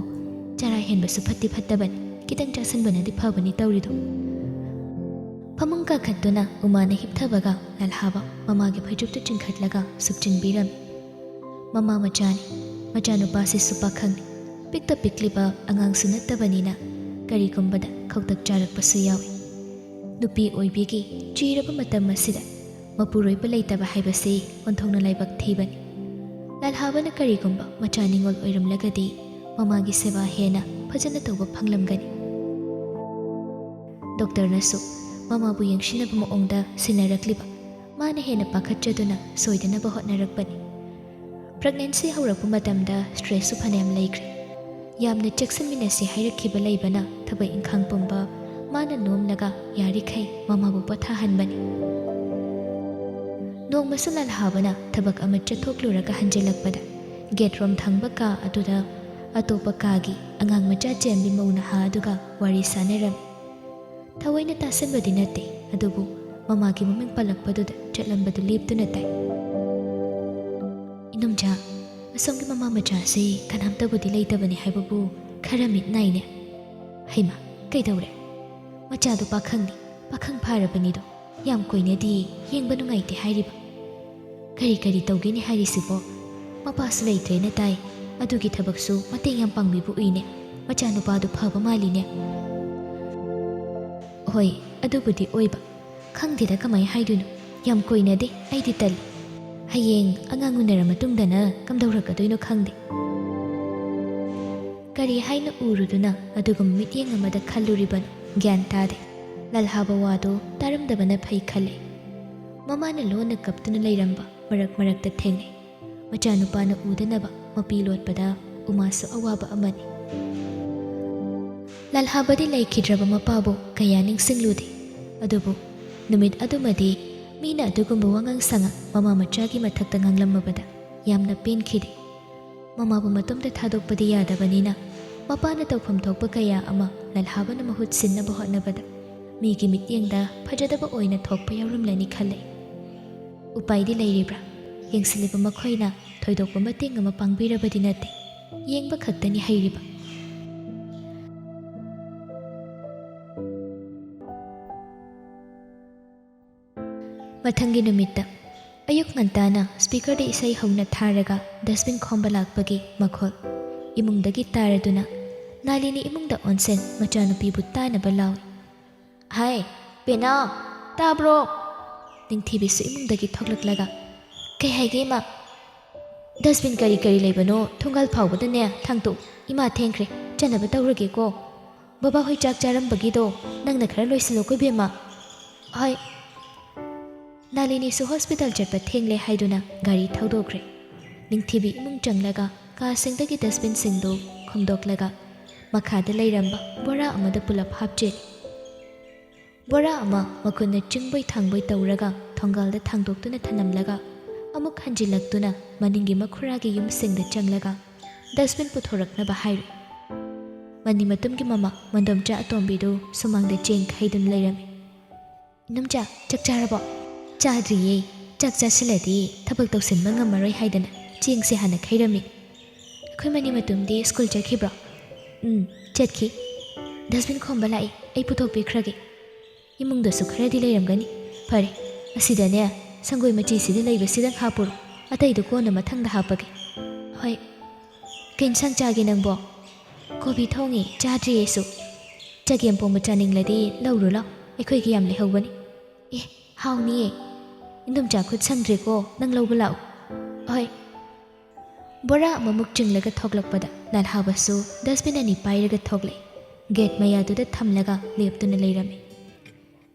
ꯆꯔꯥ ꯍꯦꯟꯕꯁꯨ ꯐꯠꯇꯤ ꯐꯠꯇꯕꯅꯤ, ꯈꯤꯇꯪ ꯆꯥꯁꯤꯟꯕꯅꯗꯤ ꯐꯕꯅꯤ ꯇꯧꯔꯤꯗꯣ꯫" ꯐꯃꯨꯡ ꯀꯥꯈꯠꯇꯨꯅ ꯎꯃꯥꯅ ꯍꯤꯞꯊꯕꯒ ꯂꯜꯍꯥꯕ ꯃꯃꯥꯒꯤ ꯐꯩꯖꯨꯞꯇꯨ ꯆꯤꯡꯈꯠꯂꯒ ꯁꯨꯞꯆꯤꯟꯕꯤꯔꯝꯃꯤ꯫ ꯃꯃꯥ ꯃꯆꯥꯅꯤ, ꯃꯆꯥꯅꯨꯄꯥꯁꯤꯁꯨ ꯄꯥꯈꯪꯅꯤ꯫ ꯄꯤꯛꯇ ꯄꯤꯛꯂꯤꯕ ꯑꯉꯥꯡꯁꯨ ꯅꯠꯇꯕꯅꯤꯅ ꯀꯔꯤꯒꯨꯝꯕꯗ ꯈꯧꯇꯛ ꯆꯥꯔꯛꯄꯁꯨ ꯌꯥꯎꯏ꯫ ꯅꯨꯄꯤ ꯑꯣꯏꯕꯤꯒꯤ ꯆꯤꯔꯕ ꯃꯇꯝ ꯑꯁꯤꯗ ꯃꯄꯨꯔꯣꯏꯕ ꯂꯩꯇꯕ ꯍꯥꯏꯕꯁꯤ ꯑꯣꯟꯊꯣꯛꯅ ꯂꯥꯏꯕꯛ ꯊꯤꯕꯅꯤ꯫ ꯂꯜꯍꯥꯕꯅ ꯀꯔꯤꯒꯨꯝꯕ ꯃꯆꯥ ꯅꯤꯉꯣꯜ ꯑꯣꯏꯔꯝꯂꯒꯗꯤ ꯃꯃꯥꯒꯤ ꯁꯦꯕꯥ ꯍꯦꯟꯅ ꯐꯖꯅ ꯇꯧꯕ ꯐꯪꯂꯝꯒꯅꯤ꯫ ꯗꯣꯛꯇꯔꯅꯁꯨ ꯃꯃꯥꯕꯨ ꯌꯦꯡꯁꯤꯟꯅꯕ ꯃꯑꯣꯡꯗ ꯁꯤꯟꯅꯔꯛꯂꯤꯕ ꯃꯥꯅ ꯍꯦꯟꯅ ꯄꯥꯈꯠꯆꯗꯨꯅ ꯁꯣꯏꯗꯅꯕ ꯍꯣꯠꯅꯔꯛꯄꯅꯤ꯫ Pregnancy ꯍꯧꯔꯛꯄ ꯃꯇꯝꯗ stressꯁꯨ ꯐꯅꯌꯥꯝ ꯂꯩꯈ꯭ꯔꯦ꯫ ꯌꯥꯝꯅ ꯆꯦꯛꯁꯤꯟꯃꯤꯟꯅꯁꯤ ꯍꯥꯏꯔꯛꯈꯤꯕ ꯂꯩꯕꯅ ꯊꯕꯛ ꯏꯪꯈꯥꯡ ꯄꯨꯝꯕ ꯃꯥꯅ ꯅꯣꯝꯂꯒ ꯌꯥꯔꯤꯈꯩ ꯃꯃꯥꯕꯨ ꯄꯣꯊꯥꯍꯟꯕꯅꯤ꯫ ꯅꯣꯡꯃꯁꯨ ꯂꯜꯍꯥꯕꯅ ꯊꯕꯛ ꯑꯃ ꯆꯠꯊꯣꯛꯂꯨꯔꯒ ꯍꯟꯖꯤꯜꯂꯛꯄꯗ gate ꯔꯣꯝ ꯊꯪꯕ ꯀꯥ ꯑꯗꯨꯗ ꯑꯇꯣꯞꯄ ꯀꯥꯒꯤ ꯑꯉꯥꯡ ꯃꯆꯥ ꯆꯦꯟꯕꯤ ꯃꯧ ꯅꯍꯥ ꯑꯗꯨꯒ ꯋꯥꯔꯤ ꯁꯥꯟꯅꯔꯝꯃꯤ꯫ ꯊꯑꯣꯏꯅ ꯇꯥꯁꯟꯕꯗꯤ ꯅꯠꯇꯦ, ꯑꯗꯨꯕꯨ ꯃꯃꯥꯒꯤ ꯃꯃꯤꯡ ꯄꯜꯂꯛꯄꯗꯨꯗ ꯆꯠꯂꯝꯕꯗꯨ ꯂꯦꯞꯇꯨꯅ ꯇꯥꯏ꯫ "ꯏꯅꯣꯝꯆꯥ, ꯑꯁꯣꯝꯒꯤ ꯃꯃꯥ ꯃꯆꯥꯁꯤ ꯀꯅꯥꯝꯇꯕꯨꯗꯤ ꯂꯩꯇꯕꯅꯤ ꯍꯥꯏꯕꯕꯨ ꯈꯔ ꯃꯤꯠ ꯅꯥꯏꯅꯦ꯫ ꯍꯩꯃꯥ, ꯀꯩꯗꯧꯔꯦ? ꯃꯆꯥꯗꯨ ꯄꯥꯈꯪꯅꯤ, ꯄꯥꯈꯪ ꯐꯥꯔꯕꯅꯤꯗꯣ꯫ ꯌꯥꯝ ꯀꯨꯏꯅꯗꯤ ꯌꯦꯡꯕ ꯅꯨꯡꯉꯥꯏꯇꯦ ꯍꯥꯏꯔꯤꯕ꯫ ꯀꯔꯤ ꯀꯔꯤ ꯇꯧꯒꯦꯅꯦ ꯍꯥꯏꯔꯤꯁꯤꯕꯣ? ꯃꯄꯥꯁꯨ ꯂꯩꯇ꯭ꯔꯦꯅ ꯇꯥꯏ꯫ ꯑꯗꯨꯒꯤ ꯊꯕꯛꯁꯨ ꯃꯇꯦꯡ ꯌꯥꯝ ꯄꯥꯡꯕꯤꯕ ꯎꯏꯅꯦ꯫ ꯃꯆꯥꯅꯨꯄꯥꯗꯨ ꯐꯕ ꯃꯥꯜꯂꯤꯅꯦ꯫" "ꯍꯣꯏ, ꯑꯗꯨꯕꯨꯗꯤ ꯑꯣꯏꯕ꯫ ꯈꯪꯗꯦꯗ ꯀꯃꯥꯏ ꯍꯥꯏꯗꯣꯏꯅꯣ꯫ ꯌꯥꯝ ꯀꯨꯏꯅꯗꯤ ꯑꯩꯗꯤ ꯇꯜꯂꯤ꯫ ꯍꯌꯦꯡ ꯑꯉꯥꯡ ꯎꯅꯔ ꯃꯇꯨꯡꯗꯅ ꯀꯝꯗꯧꯔꯛꯀꯗꯣꯏꯅꯣ ꯈꯪꯗꯦ꯫" ꯀꯔꯤ ꯍꯥꯏꯅ ꯎꯔꯨꯗꯨꯅ ꯑꯗꯨꯒꯨꯝꯕ ꯃꯤꯠꯌꯦꯡ ꯑꯃꯗ ꯈꯜꯂꯨꯔꯤꯕꯅꯣ ꯒ꯭ꯌꯥꯟ ꯇꯥꯗꯦ꯫ ꯂꯜꯍꯥꯕ ꯋꯥꯗꯨ ꯇꯥꯔꯝꯗꯕꯅ ꯐꯩ ꯈꯜꯂꯦ꯫ ꯃꯃꯥꯅ ꯂꯣꯟꯅ ꯀꯞꯇꯨꯅ ꯂꯩꯔꯝꯕ ꯃꯔꯛ ꯃꯔꯛꯇ ꯊꯦꯡꯅꯩ꯫ ꯃꯆꯥꯅꯨꯄꯥꯅ ꯎꯗꯅꯕ ꯃꯄꯤ ꯂꯣꯠꯄꯗ ꯎꯃꯥꯁꯨ ꯑꯋꯥꯕ ꯑꯃꯅꯤ꯫ ꯂꯜꯍꯥꯕꯗꯤ ꯂꯩꯈꯤꯗ꯭ꯔꯕ ꯃꯄꯥꯕꯨ ꯀꯌꯥ ꯅꯤꯡꯁꯤꯡꯂꯨꯗꯦ꯫ ꯑꯗꯨꯕꯨ ꯅꯨꯃꯤꯠ ꯑꯗꯨꯃꯗꯤ ꯃꯤꯅ ꯑꯗꯨꯒꯨꯝꯕ ꯋꯥꯉꯥꯡ ꯁꯉꯥꯡ ꯃꯃꯥ ꯃꯆꯥꯒꯤ ꯃꯊꯛꯇ ꯉꯥꯡꯂꯝꯃꯕꯗ ꯌꯥꯝꯅ ꯄꯦꯟꯈꯤꯗꯦ꯫ ꯃꯃꯥꯕꯨ ꯃꯇꯣꯝꯇ ꯊꯥꯗꯣꯛꯄꯗꯤ ꯌꯥꯗꯕꯅꯤꯅ ꯃꯄꯥꯅ ꯇꯧꯐꯝ ꯊꯣꯛꯄ ꯀꯌꯥ ꯑꯃ ꯂꯜꯍꯥꯕꯅ ꯃꯍꯨꯠ ꯁꯤꯟꯅꯕ ꯍꯣꯠꯅꯕꯗ ꯃꯤꯒꯤ ꯃꯤꯠꯌꯦꯡꯗ ꯐꯖꯗꯕ ꯑꯣꯏꯅ ꯊꯣꯛꯄ ꯌꯥꯎꯔꯝꯂꯅꯤ ꯈꯜꯂꯦ꯫ ꯎꯄꯥꯏꯗꯤ ꯂꯩꯔꯤꯕ꯭ꯔꯥ? ꯌꯦꯡꯁꯤꯜꯂꯤꯕ ꯃꯈꯣꯏꯅ ꯊꯣꯏꯗꯣꯛꯄ ꯃꯇꯦꯡ ꯑꯃ ꯄꯥꯡꯕꯤꯔꯕꯗꯤ ꯅꯠꯇꯦ, ꯌꯦꯡꯕ ꯈꯛꯇꯅꯤ ꯍꯩꯔꯤꯕ꯫ ꯃꯊꯪꯒꯤ ꯅꯨꯃꯤꯠꯇ ꯑꯌꯨꯛ ꯉꯟꯇꯥꯅ ꯁ꯭ꯄꯤꯀꯔꯗ ꯏꯁꯩ ꯍꯧꯅ ꯊꯥꯔꯒ ꯗꯁꯕꯤꯟ ꯈꯣꯝꯕ ꯂꯥꯛꯄꯒꯤ ꯃꯈꯣꯜ ꯏꯃꯨꯡꯗꯒꯤ ꯇꯥꯔꯗꯨꯅ ꯅꯥꯂꯤꯅꯤ ꯏꯃꯨꯡꯗ ꯑꯣꯟꯁꯦꯟ ꯃꯆꯥꯅꯨꯄꯤꯕꯨ ꯇꯥꯅꯕ ꯂꯥꯎꯏ꯫ "ꯍꯥꯏ, ꯄꯦꯅꯥ, ꯇꯥꯕ꯭ꯔꯣ?" ꯅꯤꯡꯊꯤꯕꯤꯁꯨ ꯏꯃꯨꯡꯗꯒꯤ ꯊꯣꯛꯂꯛꯂꯒ, "ꯀꯩ ꯍꯥꯏꯒꯦ, ꯏꯃꯥ?" "ꯗꯁꯕꯤꯟ ꯀꯔꯤ ꯀꯔꯤ ꯂꯩꯕꯅꯣ ꯊꯣꯡꯒꯥꯜ ꯐꯥꯎꯕꯗꯅꯦ ꯊꯥꯡꯇꯣꯛ꯫ ꯏꯃꯥ ꯊꯦꯡꯈ꯭ꯔꯦ, ꯆꯠꯅꯕ ꯇꯧꯔꯒꯦꯀꯣ꯫ ꯕꯕꯥ ꯍꯣꯏ ꯆꯥꯛ ꯆꯥꯔꯝꯕꯒꯤꯗꯣ ꯅꯪꯅ ꯈꯔ ꯂꯣꯏꯁꯤꯜꯂꯣꯀꯣ, ꯏꯕꯦꯝꯃ꯫" "ꯍꯣꯏ꯫" ꯅꯥꯂꯤꯅꯤꯁꯨ ꯍꯣꯁꯄꯤꯇꯥꯜ ꯆꯠꯄ ꯊꯦꯡꯂꯦ ꯍꯥꯏꯗꯨꯅ ꯒꯥꯔꯤ ꯊꯧꯗꯣꯛꯈ꯭ꯔꯦ꯫ ꯅꯤꯡꯊꯤꯕꯤ ꯏꯃꯨꯡ ꯆꯪꯂꯒ ꯀꯥꯁꯤꯡꯗꯒꯤ ꯗꯁꯕꯤꯟꯁꯤꯡꯗꯨ ꯈꯣꯝꯗꯣꯛꯂꯒ ꯃꯈꯥꯗ ꯂꯩꯔꯝꯕ ꯕꯣꯔꯥ ꯑꯃꯗ ꯄꯨꯂꯞ ꯍꯥꯞꯆꯤꯜꯂꯤ꯫ ꯕꯣꯔꯥ ꯑꯃ ꯃꯈꯨꯠꯅ ꯆꯤꯡꯕꯣꯏ ꯊꯥꯡꯕꯣꯏ ꯇꯧꯔꯒ ꯊꯣꯡꯒꯥꯜꯗ ꯊꯥꯡꯗꯣꯛꯇꯨꯅ ꯊꯅꯝꯂꯒ ꯑꯃꯨꯛ ꯍꯟꯖꯤꯜꯂꯛꯇꯨꯅ ꯃꯅꯤꯡꯒꯤ ꯃꯈꯨꯔꯥꯒꯤ ꯌꯨꯝꯁꯤꯡꯗ ꯆꯪꯂꯒ ꯗꯁꯕꯤꯟ ꯄꯨꯊꯣꯔꯛꯅꯕ ꯍꯥꯏꯔꯨꯏ꯫ ꯃꯅꯤꯡ ꯃꯇꯨꯝꯒꯤ ꯃꯃꯥ ꯃꯟꯗꯣꯝꯆꯥ ꯑꯇꯣꯝꯕꯤꯗꯨ ꯁꯨꯃꯥꯡꯗ ꯆꯦꯡ ꯈꯩꯗꯨꯅ ꯂꯩꯔꯝꯃꯤ꯫ "ꯏꯅꯝꯆꯥ, ꯆꯥꯛ ꯆꯥꯔꯕꯣ?" ꯆꯥꯗ꯭ꯔꯤꯌꯦ꯫ ꯆꯥꯛ ꯆꯥꯁꯤꯜꯂꯗꯤ ꯊꯕꯛ ꯇꯧꯁꯤꯟꯕ ꯉꯝꯃꯔꯣꯏ ꯍꯥꯏꯗꯅ ꯆꯦꯡꯁꯦ ꯍꯥꯟꯅ ꯈꯩꯔꯝꯃꯤ꯫ ꯑꯩꯈꯣꯏ ꯃꯅꯤ ꯃꯇꯨꯝꯗꯤ ꯁ꯭ꯀꯨꯜ ꯆꯠꯈꯤꯕ꯭ꯔꯣ? ꯎꯝ, ꯆꯠꯈꯤ꯫ ꯗꯁꯕꯤꯟ ꯈꯣꯝꯕ ꯂꯥꯛꯏ, ꯑꯩ ꯄꯨꯊꯣꯛꯄꯤꯈ꯭ꯔꯒꯦ꯫ ꯏꯃꯨꯡꯗꯁꯨ ꯈꯔꯗꯤ ꯂꯩꯔꯝꯒꯅꯤ꯫ ꯐꯔꯦ, ꯑꯁꯤꯗꯅꯦ, ꯁꯪꯒꯣꯏ ꯃꯆꯤꯁꯤꯗ ꯂꯩꯕꯁꯤꯗꯪ ꯍꯥꯞꯄꯨꯔꯣ, ꯑꯇꯩꯗꯨ ꯀꯣꯟꯅ ꯃꯊꯪꯗ ꯍꯥꯞꯄꯒꯦ꯫ ꯍꯣꯏ꯫ ꯀꯩ ꯏꯟꯁꯥꯡ ꯆꯥꯒꯦ ꯅꯪꯕꯣ? ꯀꯣꯕꯤ ꯊꯣꯡꯉꯤ, ꯆꯥꯗ꯭ꯔꯤ ꯑꯩꯁꯨ꯫ ꯆꯒꯦꯝ ꯄꯣꯝꯕ ꯆꯥꯅꯤꯡꯂꯗꯤ ꯂꯧꯔꯨ ꯂꯥꯎ, ꯑꯩꯈꯣꯏꯒꯤ ꯌꯥꯝ ꯂꯩꯍꯧꯕꯅꯤ꯫ ꯑꯦ, ꯍꯥꯎꯅꯤꯌꯦ꯫ ꯏꯟꯗꯣꯝꯆꯥ ꯈꯨꯠ ꯁꯪꯗ꯭ꯔꯦꯀꯣ, ꯅꯪ ꯂꯧꯕ ꯂꯥꯛꯎ꯫ ꯍꯣꯏ꯫ ꯕꯣꯔꯥ ꯑꯃꯃꯨꯛ ꯆꯤꯡꯂꯒ ꯊꯣꯛꯂꯛꯄꯗ ꯂꯥꯜꯍꯥꯕꯁꯨ ꯗꯁꯕꯤꯟ ꯑꯅꯤ ꯄꯥꯏꯔꯒ ꯊꯣꯛꯂꯛꯏ꯫ ꯒꯦꯠ ꯃꯌꯥꯗꯨꯗ ꯊꯝꯂꯒ ꯂꯦꯞꯇꯨꯅ ꯂꯩꯔꯝꯃꯤ꯫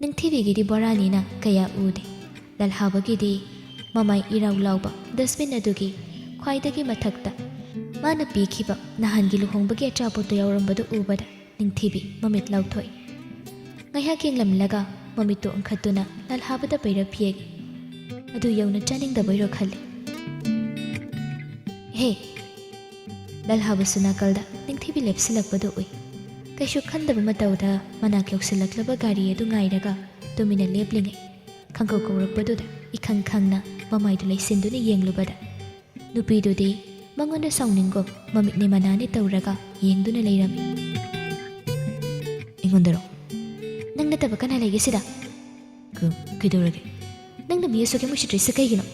ꯅꯤꯡꯊꯤꯕꯤꯒꯤꯗꯤ ꯕꯣꯔꯥꯅꯤꯅ ꯀꯌꯥ ꯎꯗꯦ꯫ ꯂꯥꯜꯍꯥꯕꯒꯤꯗꯤ ꯃꯃꯥꯏ ꯏꯔꯥꯎ ꯂꯥꯎꯕ ꯗꯁꯕꯤꯟ ꯑꯗꯨꯒꯤ ꯈ꯭ꯋꯥꯏꯗꯒꯤ ꯃꯊꯛꯇ ꯃꯥꯅ ꯄꯤꯈꯤꯕ ꯅꯍꯥꯟꯒꯤ ꯂꯨꯍꯣꯡꯕꯒꯤ ꯑꯆꯥꯄꯣꯠꯇꯨ ꯌꯥꯎꯔꯝꯕꯗꯨ ꯎꯕꯗ ꯅꯤꯡꯊꯤꯕꯤ ꯃꯃꯤꯠ ꯂꯥꯎꯊꯣꯛꯏ꯫ ꯉꯥꯏꯍꯥꯛ ꯌꯦꯡꯂꯝꯂꯒ ꯃꯃꯤꯠꯇꯨ ꯎꯪꯈꯠꯇꯨꯅ ꯂꯥꯜꯍꯥꯕꯗ ꯄꯩꯔꯞ ꯌꯦꯡꯏ꯫ ꯑꯗꯨ ꯌꯧꯅ ꯆꯥꯅꯤꯡꯗꯕꯩꯔꯣ ꯈꯜꯂꯤ꯫ ꯍꯦ! ꯂꯥꯜꯍꯥꯕꯁꯨ ꯅꯥꯀꯜꯗ ꯅꯤꯡꯊꯤꯕꯤ ꯂꯦꯞꯁꯤꯜꯂꯛꯄꯗꯨ ꯎꯏ꯫ ꯀꯩꯁꯨ ꯈꯟꯗꯕ ꯃꯇꯧꯗ ꯃꯅꯥꯛ ꯌꯧꯁꯤꯜꯂꯛꯂꯕ ꯒꯥꯔꯤ ꯑꯗꯨ ꯉꯥꯏꯔꯒ ꯇꯨꯃꯤꯟꯅ ꯂꯦꯞꯂꯤꯉꯩ, ꯈꯪꯀꯧ ꯀꯧꯔꯛꯄꯗꯨꯗ ꯏꯈꯪ ꯈꯪꯅ ꯃꯃꯥꯏꯗꯨ ꯂꯩꯁꯤꯟꯗꯨꯅ ꯌꯦꯡꯂꯨꯕꯗ, ꯅꯨꯄꯤꯗꯨꯗꯤ ꯃꯉꯣꯟꯗ ꯁꯥꯎꯅꯤꯡꯒꯨꯝ ꯃꯃꯤꯠꯅꯦ ꯃꯅꯥꯅꯦ ꯇꯧꯔꯒ ꯌꯦꯡꯗꯨꯅ ꯂꯩꯔꯝꯃꯤ꯫ ꯑꯩꯉꯣꯟꯗꯔꯣ? ꯅꯪ ꯅꯠꯇꯕ ꯀꯅꯥ ꯂꯩꯒꯦ ꯁꯤꯗ? ꯀ-, ꯀꯩꯗꯧꯔꯒꯦ? ꯅꯪꯅ ꯃꯤ ꯑꯁꯨꯛ ꯌꯥꯝ ꯎꯁꯤꯠꯇ꯭ꯔꯤꯁꯦ ꯀꯩꯒꯤꯅꯣ?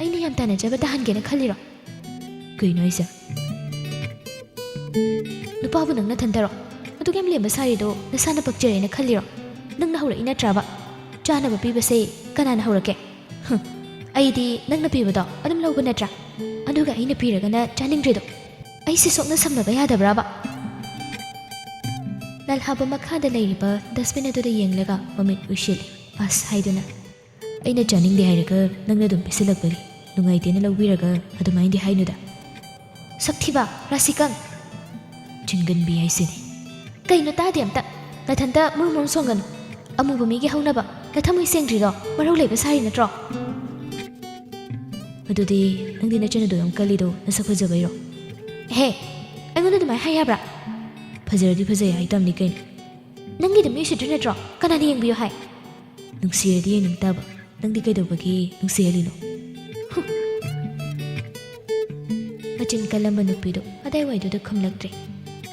ꯑꯩꯅ ꯌꯥꯝ ꯇꯥꯟꯅꯖꯕ ꯇꯥꯍꯟꯒꯦꯅ ꯈꯜꯂꯤꯔꯣ? ꯀꯩꯅꯣ ꯍꯥꯏꯁꯦ? ꯅꯨꯄꯥꯕꯨ ꯅꯪ ꯅꯊꯟꯇꯔꯣ? ꯑꯗꯨꯛ ꯌꯥꯝ ꯂꯦꯝꯕ ꯁꯥꯔꯤꯗꯣ ꯅꯁꯥꯅ ꯄꯛꯆꯔꯦꯅ ꯈꯜꯂꯤꯔꯣ? ꯅꯪꯅ ꯍꯧꯔꯛꯏ ꯅꯠꯇ꯭ꯔꯕ? ꯆꯥꯅꯕ ꯄꯤꯕꯁꯦ ꯀꯅꯥꯅ ꯍꯧꯔꯛꯀꯦ? ꯍꯨꯝ, ꯑꯩꯗꯤ ꯅꯪꯅ ꯄꯤꯕꯗꯣ ꯑꯗꯨꯝ ꯂꯧꯕ ꯅꯠꯇ꯭ꯔꯥ? ꯑꯗꯨꯒ ꯑꯩꯅ ꯄꯤꯔꯒꯅ ꯆꯥꯅꯤꯡꯗ꯭ꯔꯤꯗꯣ꯫ ꯑꯩꯁꯦ ꯁꯣꯛꯅ ꯁꯝꯅꯕ ꯌꯥꯗꯕ꯭ꯔꯥꯕ? ꯂꯥꯜꯍꯥꯕ ꯃꯈꯥꯗ ꯂꯩꯔꯤꯕ ꯗꯁꯕꯤꯟ ꯑꯗꯨꯗ ꯌꯦꯡꯂꯒ ꯃꯃꯤꯠ ꯎꯏꯁꯤꯜꯂꯤ, ꯑꯁ ꯍꯥꯏꯗꯨꯅ꯫ ꯑꯩꯅ ꯆꯥꯅꯤꯡꯗꯦ ꯍꯥꯏꯔꯒ ꯅꯪꯅ ꯑꯗꯨꯝ ꯄꯤꯁꯤꯜꯂꯛꯄꯒꯤ ꯅꯨꯡꯉꯥꯏꯇꯦꯅ ꯂꯧꯕꯤꯔꯒ ꯑꯗꯨꯃꯥꯏꯅꯗꯤ ꯍꯥꯏꯅꯨꯗ꯫ ꯁꯛꯊꯤꯕ, ꯔꯥꯁꯤꯀꯪ! ꯆꯤꯟꯒꯟꯕꯤ ꯍꯥꯏꯁꯤꯅꯤ꯫ ꯀꯩꯅꯣ ꯇꯥꯗꯦ ꯑꯝꯇ? ꯅꯊꯟꯇ ꯃꯨꯔꯨ ꯃꯨꯔꯨ ꯁꯣꯡꯒꯅꯨ꯫ ꯑꯃꯨꯕ ꯃꯤꯒꯤ ꯍꯧꯅꯕ ꯅꯊꯃꯣꯏ ꯁꯦꯡꯗ꯭ꯔꯤꯗꯣ ꯃꯔꯧ ꯂꯩꯕ ꯁꯥꯔꯤ ꯅꯠꯇ꯭ꯔꯣ? ꯑꯗꯨꯗꯤ ꯅꯪꯗꯤ ꯅꯆꯟ ꯑꯗꯨ ꯌꯥꯝ ꯀꯜꯂꯤꯗꯣ ꯅꯁꯛ ꯐꯖꯕꯩꯔꯣ? ꯍꯦ, ꯑꯩꯉꯣꯟꯗ ꯑꯗꯨꯃꯥꯏꯅ ꯍꯥꯏ ꯌꯥꯕ꯭ꯔꯥ? ꯐꯖꯔꯗꯤ ꯐꯖꯩ ꯍꯥꯏ ꯇꯝꯅꯤ ꯀꯩꯅꯣ꯫ ꯅꯪꯒꯤꯗ ꯃꯤ ꯎꯁꯤꯠꯇ꯭ꯔꯤ ꯅꯠꯇ꯭ꯔꯣ? ꯀꯅꯥꯅ ꯌꯦꯡꯕꯤꯌꯨ ꯍꯥꯏ? ꯅꯨꯡꯁꯤꯔꯗꯤ ꯌꯦꯡꯅꯤꯡ ꯇꯥꯕ꯫ ꯅꯪꯗꯤ ꯀꯩꯗꯧꯕꯒꯤ ꯅꯨꯡꯁꯤꯍꯜꯂꯤꯅꯣ? ꯍꯨꯝ꯫ ꯃꯆꯤꯟ ꯀꯜꯂꯝꯕ ꯅꯨꯄꯤꯗꯨ ꯑꯗꯥꯏꯋꯥꯏꯗꯨꯗ ꯈꯨꯝꯂꯛꯇ꯭ꯔꯦ꯫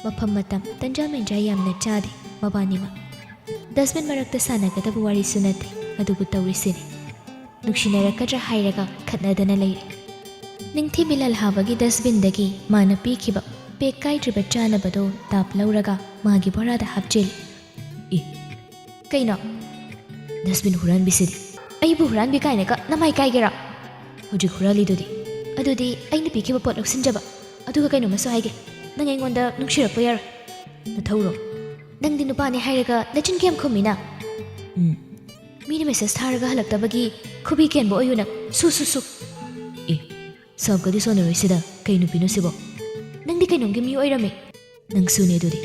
ꯃꯐꯝ ꯃꯇꯝ ꯇꯟꯖꯥ ꯃꯦꯟꯖꯥ ꯌꯥꯝꯅ ꯆꯥꯗꯦ ꯃꯕꯥꯅꯤꯃꯛ꯫ ꯗꯁꯕꯤꯟ ꯃꯔꯛꯇ ꯁꯥꯟꯅꯒꯗꯕ ꯋꯥꯔꯤꯁꯨ ꯅꯠꯇꯦ, ꯑꯗꯨꯕꯨ ꯇꯧꯔꯤꯁꯤꯅꯤ꯫ ꯅꯨꯡꯁꯤꯅꯔꯛꯀꯗ꯭ꯔꯥ ꯍꯥꯏꯔꯒ ꯈꯠꯅꯗꯅ ꯂꯩꯔꯦ꯫ ꯅꯤꯡꯊꯤꯕꯤ ꯂꯜꯍꯥꯕꯒꯤ ꯗꯁꯕꯤꯟꯗꯒꯤ ꯃꯥꯅ ꯄꯤꯈꯤꯕ ꯄꯦꯛ ꯀꯥꯏꯗ꯭ꯔꯤꯕ ꯆꯥꯅꯕꯗꯣ ꯇꯥꯞ ꯂꯧꯔꯒ ꯃꯥꯒꯤ ꯕꯣꯔꯥꯗ ꯍꯥꯞꯆꯤꯜꯂꯤ꯫ ꯏ, ꯀꯩꯅꯣ? ꯗꯁꯕꯤꯟ ꯍꯨꯔꯥꯟꯕꯤꯁꯤꯗꯤ꯫ ꯑꯩꯕꯨ ꯍꯨꯔꯥꯟꯕꯤ ꯀꯥꯏꯅꯒ ꯅꯃꯥꯏ ꯀꯥꯏꯒꯦꯔꯥ? ꯍꯧꯖꯤꯛ ꯍꯨꯔꯥꯜꯂꯤꯗꯨꯗꯤ꯫ ꯑꯗꯨꯗꯤ ꯑꯩꯅ ꯄꯤꯈꯤꯕ ꯄꯣꯠ ꯂꯧꯁꯤꯟꯖꯕ꯫ ꯑꯗꯨꯒ ꯀꯩꯅꯣꯝꯃꯁꯨ ꯍꯥꯏꯒꯦ, ꯅꯪ ꯑꯩꯉꯣꯟꯗ ꯅꯨꯡꯁꯤꯔꯛꯄ ꯌꯥꯔꯣꯏ꯫ ꯅꯊꯧꯔꯣ? ꯅꯪꯗꯤ ꯅꯨꯄꯥꯅꯦ ꯍꯥꯏꯔꯒ ꯅꯆꯤꯟ ꯀꯌꯥꯝ ꯈꯨꯝꯃꯤꯅ? ꯎꯝ꯫ ꯃꯤꯅ ꯃꯦꯁꯦꯖ ꯊꯥꯔꯒ ꯍꯜꯂꯛꯇꯕꯒꯤ ꯈꯨꯕꯤ ꯀꯦꯟꯕ ꯑꯣꯏꯌꯨ ꯅꯪ꯫ ꯁꯨ, ꯁꯨ, ꯁꯨ꯫ ꯑꯦ, ꯁꯥꯎꯕꯒꯗꯤ ꯁꯥꯎꯅꯔꯣꯏꯁꯤꯗ, ꯀꯩ ꯅꯨꯄꯤꯅꯣ ꯁꯤꯕꯣ? ꯅꯪꯗꯤ ꯀꯩꯅꯣꯝꯒꯤ ꯃꯤ ꯑꯣꯏꯔꯝꯃꯦ꯫ ꯅꯪꯁꯨꯅꯦ ꯑꯗꯨꯗꯤ꯫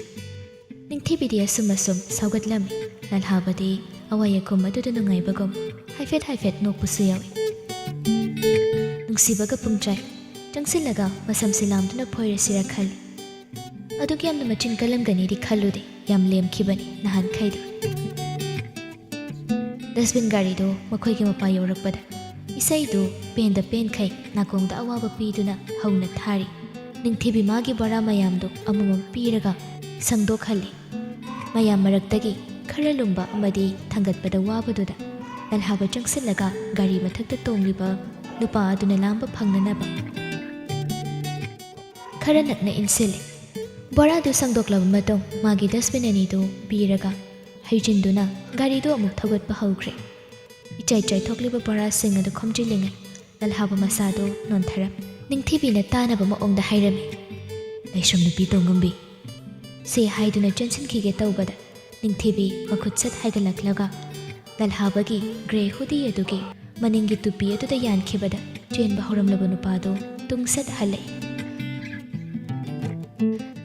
ꯅꯤꯡꯊꯤꯕꯤꯗꯤ ꯑꯁꯨꯝ ꯑꯁꯨꯝ ꯁꯥꯎꯒꯠꯂꯝꯃꯤ꯫ ꯂꯜꯍꯥꯕꯗꯤ ꯑꯋꯥ ꯌꯥꯈꯨꯝ ꯑꯗꯨꯗ ꯅꯨꯡꯉꯥꯏꯕꯒꯨꯝ ꯍꯥꯏꯐꯦꯠ ꯍꯥꯏꯐꯦꯠ ꯅꯣꯛꯄꯁꯨ ꯌꯥꯎꯏ꯫ ꯅꯨꯡꯁꯤꯕꯒ ꯄꯨꯡꯆꯥꯏ ꯆꯪꯁꯤꯜꯂꯒ ꯃꯁꯝꯁꯤ ꯂꯥꯝꯗꯨꯅ ꯐꯣꯏꯔꯁꯤꯔ ꯈꯜꯂꯤ꯫ ꯑꯗꯨꯛ ꯌꯥꯝꯅ ꯃꯆꯤꯟ ꯀꯜꯂꯝꯒꯅꯤꯗꯤ ꯈꯜꯂꯨꯗꯦ, ꯌꯥꯝ ꯂꯦꯝꯈꯤꯕꯅꯤ ꯅꯍꯥꯟꯈꯩꯗꯤ꯫ ꯗꯁꯕꯤꯟ ꯒꯥꯔꯤꯗꯨ ꯃꯈꯣꯏꯒꯤ ꯃꯄꯥ ꯌꯧꯔꯛꯄꯗ ꯏꯁꯩꯗꯨ ꯄꯦꯟꯗ ꯄꯦꯟꯈꯩ ꯅꯥꯀꯣꯡꯗ ꯑꯋꯥꯕ ꯄꯤꯗꯨꯅ ꯍꯧꯅ ꯊꯥꯔꯤ꯫ ꯅꯤꯡꯊꯤꯕꯤ ꯃꯥꯒꯤ ꯕꯣꯔꯥ ꯃꯌꯥꯝꯗꯨ ꯑꯃꯃꯝ ꯄꯤꯔꯒ ꯁꯪꯗꯣꯛꯍꯜꯂꯤ꯫ ꯃꯌꯥꯝ ꯃꯔꯛꯇꯒꯤ ꯈꯔ ꯂꯨꯝꯕ ꯑꯃꯗꯤ ꯊꯥꯡꯒꯠꯄꯗ ꯋꯥꯕꯗꯨꯗ ꯂꯜꯍꯥꯕ ꯆꯪꯁꯤꯜꯂꯒ ꯒꯥꯔꯤ ꯃꯊꯛꯇ ꯇꯣꯡꯂꯤꯕ ꯅꯨꯄꯥ ꯑꯗꯨꯅ ꯂꯥꯝꯕ ꯐꯪꯅꯅꯕ ꯈꯔ ꯅꯛꯅ ꯏꯟꯁꯤꯜꯂꯤ꯫ ꯕꯣꯔꯥꯗꯨ ꯁꯪꯗꯣꯛꯂꯕ ꯃꯇꯨꯡ ꯃꯥꯒꯤ ꯗꯁꯕꯤꯟ ꯑꯅꯤꯗꯨ ꯄꯤꯔꯒ ꯍꯩꯖꯤꯟꯗꯨꯅ ꯒꯥꯔꯤꯗꯨ ꯑꯃꯨꯛ ꯊꯧꯒꯠꯄ ꯍꯧꯈ꯭ꯔꯦ꯫ ꯏꯆꯥꯏ ꯆꯥꯏꯊꯣꯛꯂꯤꯕ ꯕꯣꯔꯥꯁꯤꯡ ꯑꯗꯨ ꯈꯣꯝꯖꯤꯜꯂꯤꯉꯩ ꯂꯜꯍꯥꯕ ꯃꯁꯥꯗꯨ ꯅꯣꯟꯊꯔꯝꯃꯤ꯫ ꯅꯤꯡꯊꯤꯕꯤꯅ ꯇꯥꯅꯕ ꯃꯑꯣꯡꯗ ꯍꯥꯏꯔꯝꯃꯤ, "ꯂꯥꯏꯁ꯭ꯔꯝ ꯅꯨꯄꯤ ꯇꯣꯡꯉꯝꯕꯤ" ꯁꯦ ꯍꯥꯏꯗꯨꯅ ꯆꯦꯟꯁꯤꯟꯈꯤꯒꯦ ꯇꯧꯕꯗ ꯅꯤꯡꯊꯤꯕꯤ ꯃꯈꯨꯠ ꯁꯠ ꯍꯥꯏꯒꯠꯂꯛꯂꯒ ꯂꯜꯍꯥꯕꯒꯤ ꯒ꯭ꯔꯦ ꯍꯨꯗꯤ ꯑꯗꯨꯒꯤ ꯃꯅꯤꯡꯒꯤ ꯇꯨꯄꯤ ꯑꯗꯨꯗ ꯌꯥꯟꯈꯤꯕꯗ ꯆꯦꯟꯕ ꯍꯧꯔꯝꯂꯕ ꯅꯨꯄꯥꯗꯨ ꯇꯨꯡ ꯁꯠ ꯍꯜꯂꯛꯏ꯫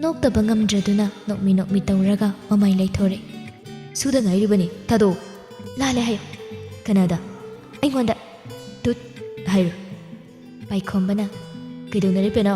ꯅꯣꯛꯇꯕ ꯉꯝꯗ꯭ꯔꯗꯨꯅ ꯅꯣꯛꯃꯤ ꯅꯣꯛꯃꯤ ꯇꯧꯔꯒ ꯃꯃꯥꯏ ꯂꯩꯊꯣꯔꯛꯏ꯫ "ꯁꯨꯗ ꯉꯥꯏꯔꯤꯕꯅꯤ, ꯊꯥꯗꯣꯛꯎ"꯫ "ꯂꯥꯜꯂꯦ ꯍꯥꯏꯌꯨ"꯫ "ꯀꯅꯥꯗ?" "ꯑꯩꯉꯣꯟꯗ"꯫ "ꯇꯨꯠ" ꯍꯥꯏꯔꯨ꯫ ꯄꯥꯏꯈꯣꯝꯕꯅ, "ꯀꯩꯗꯧꯅꯔꯤꯕꯅꯣ?"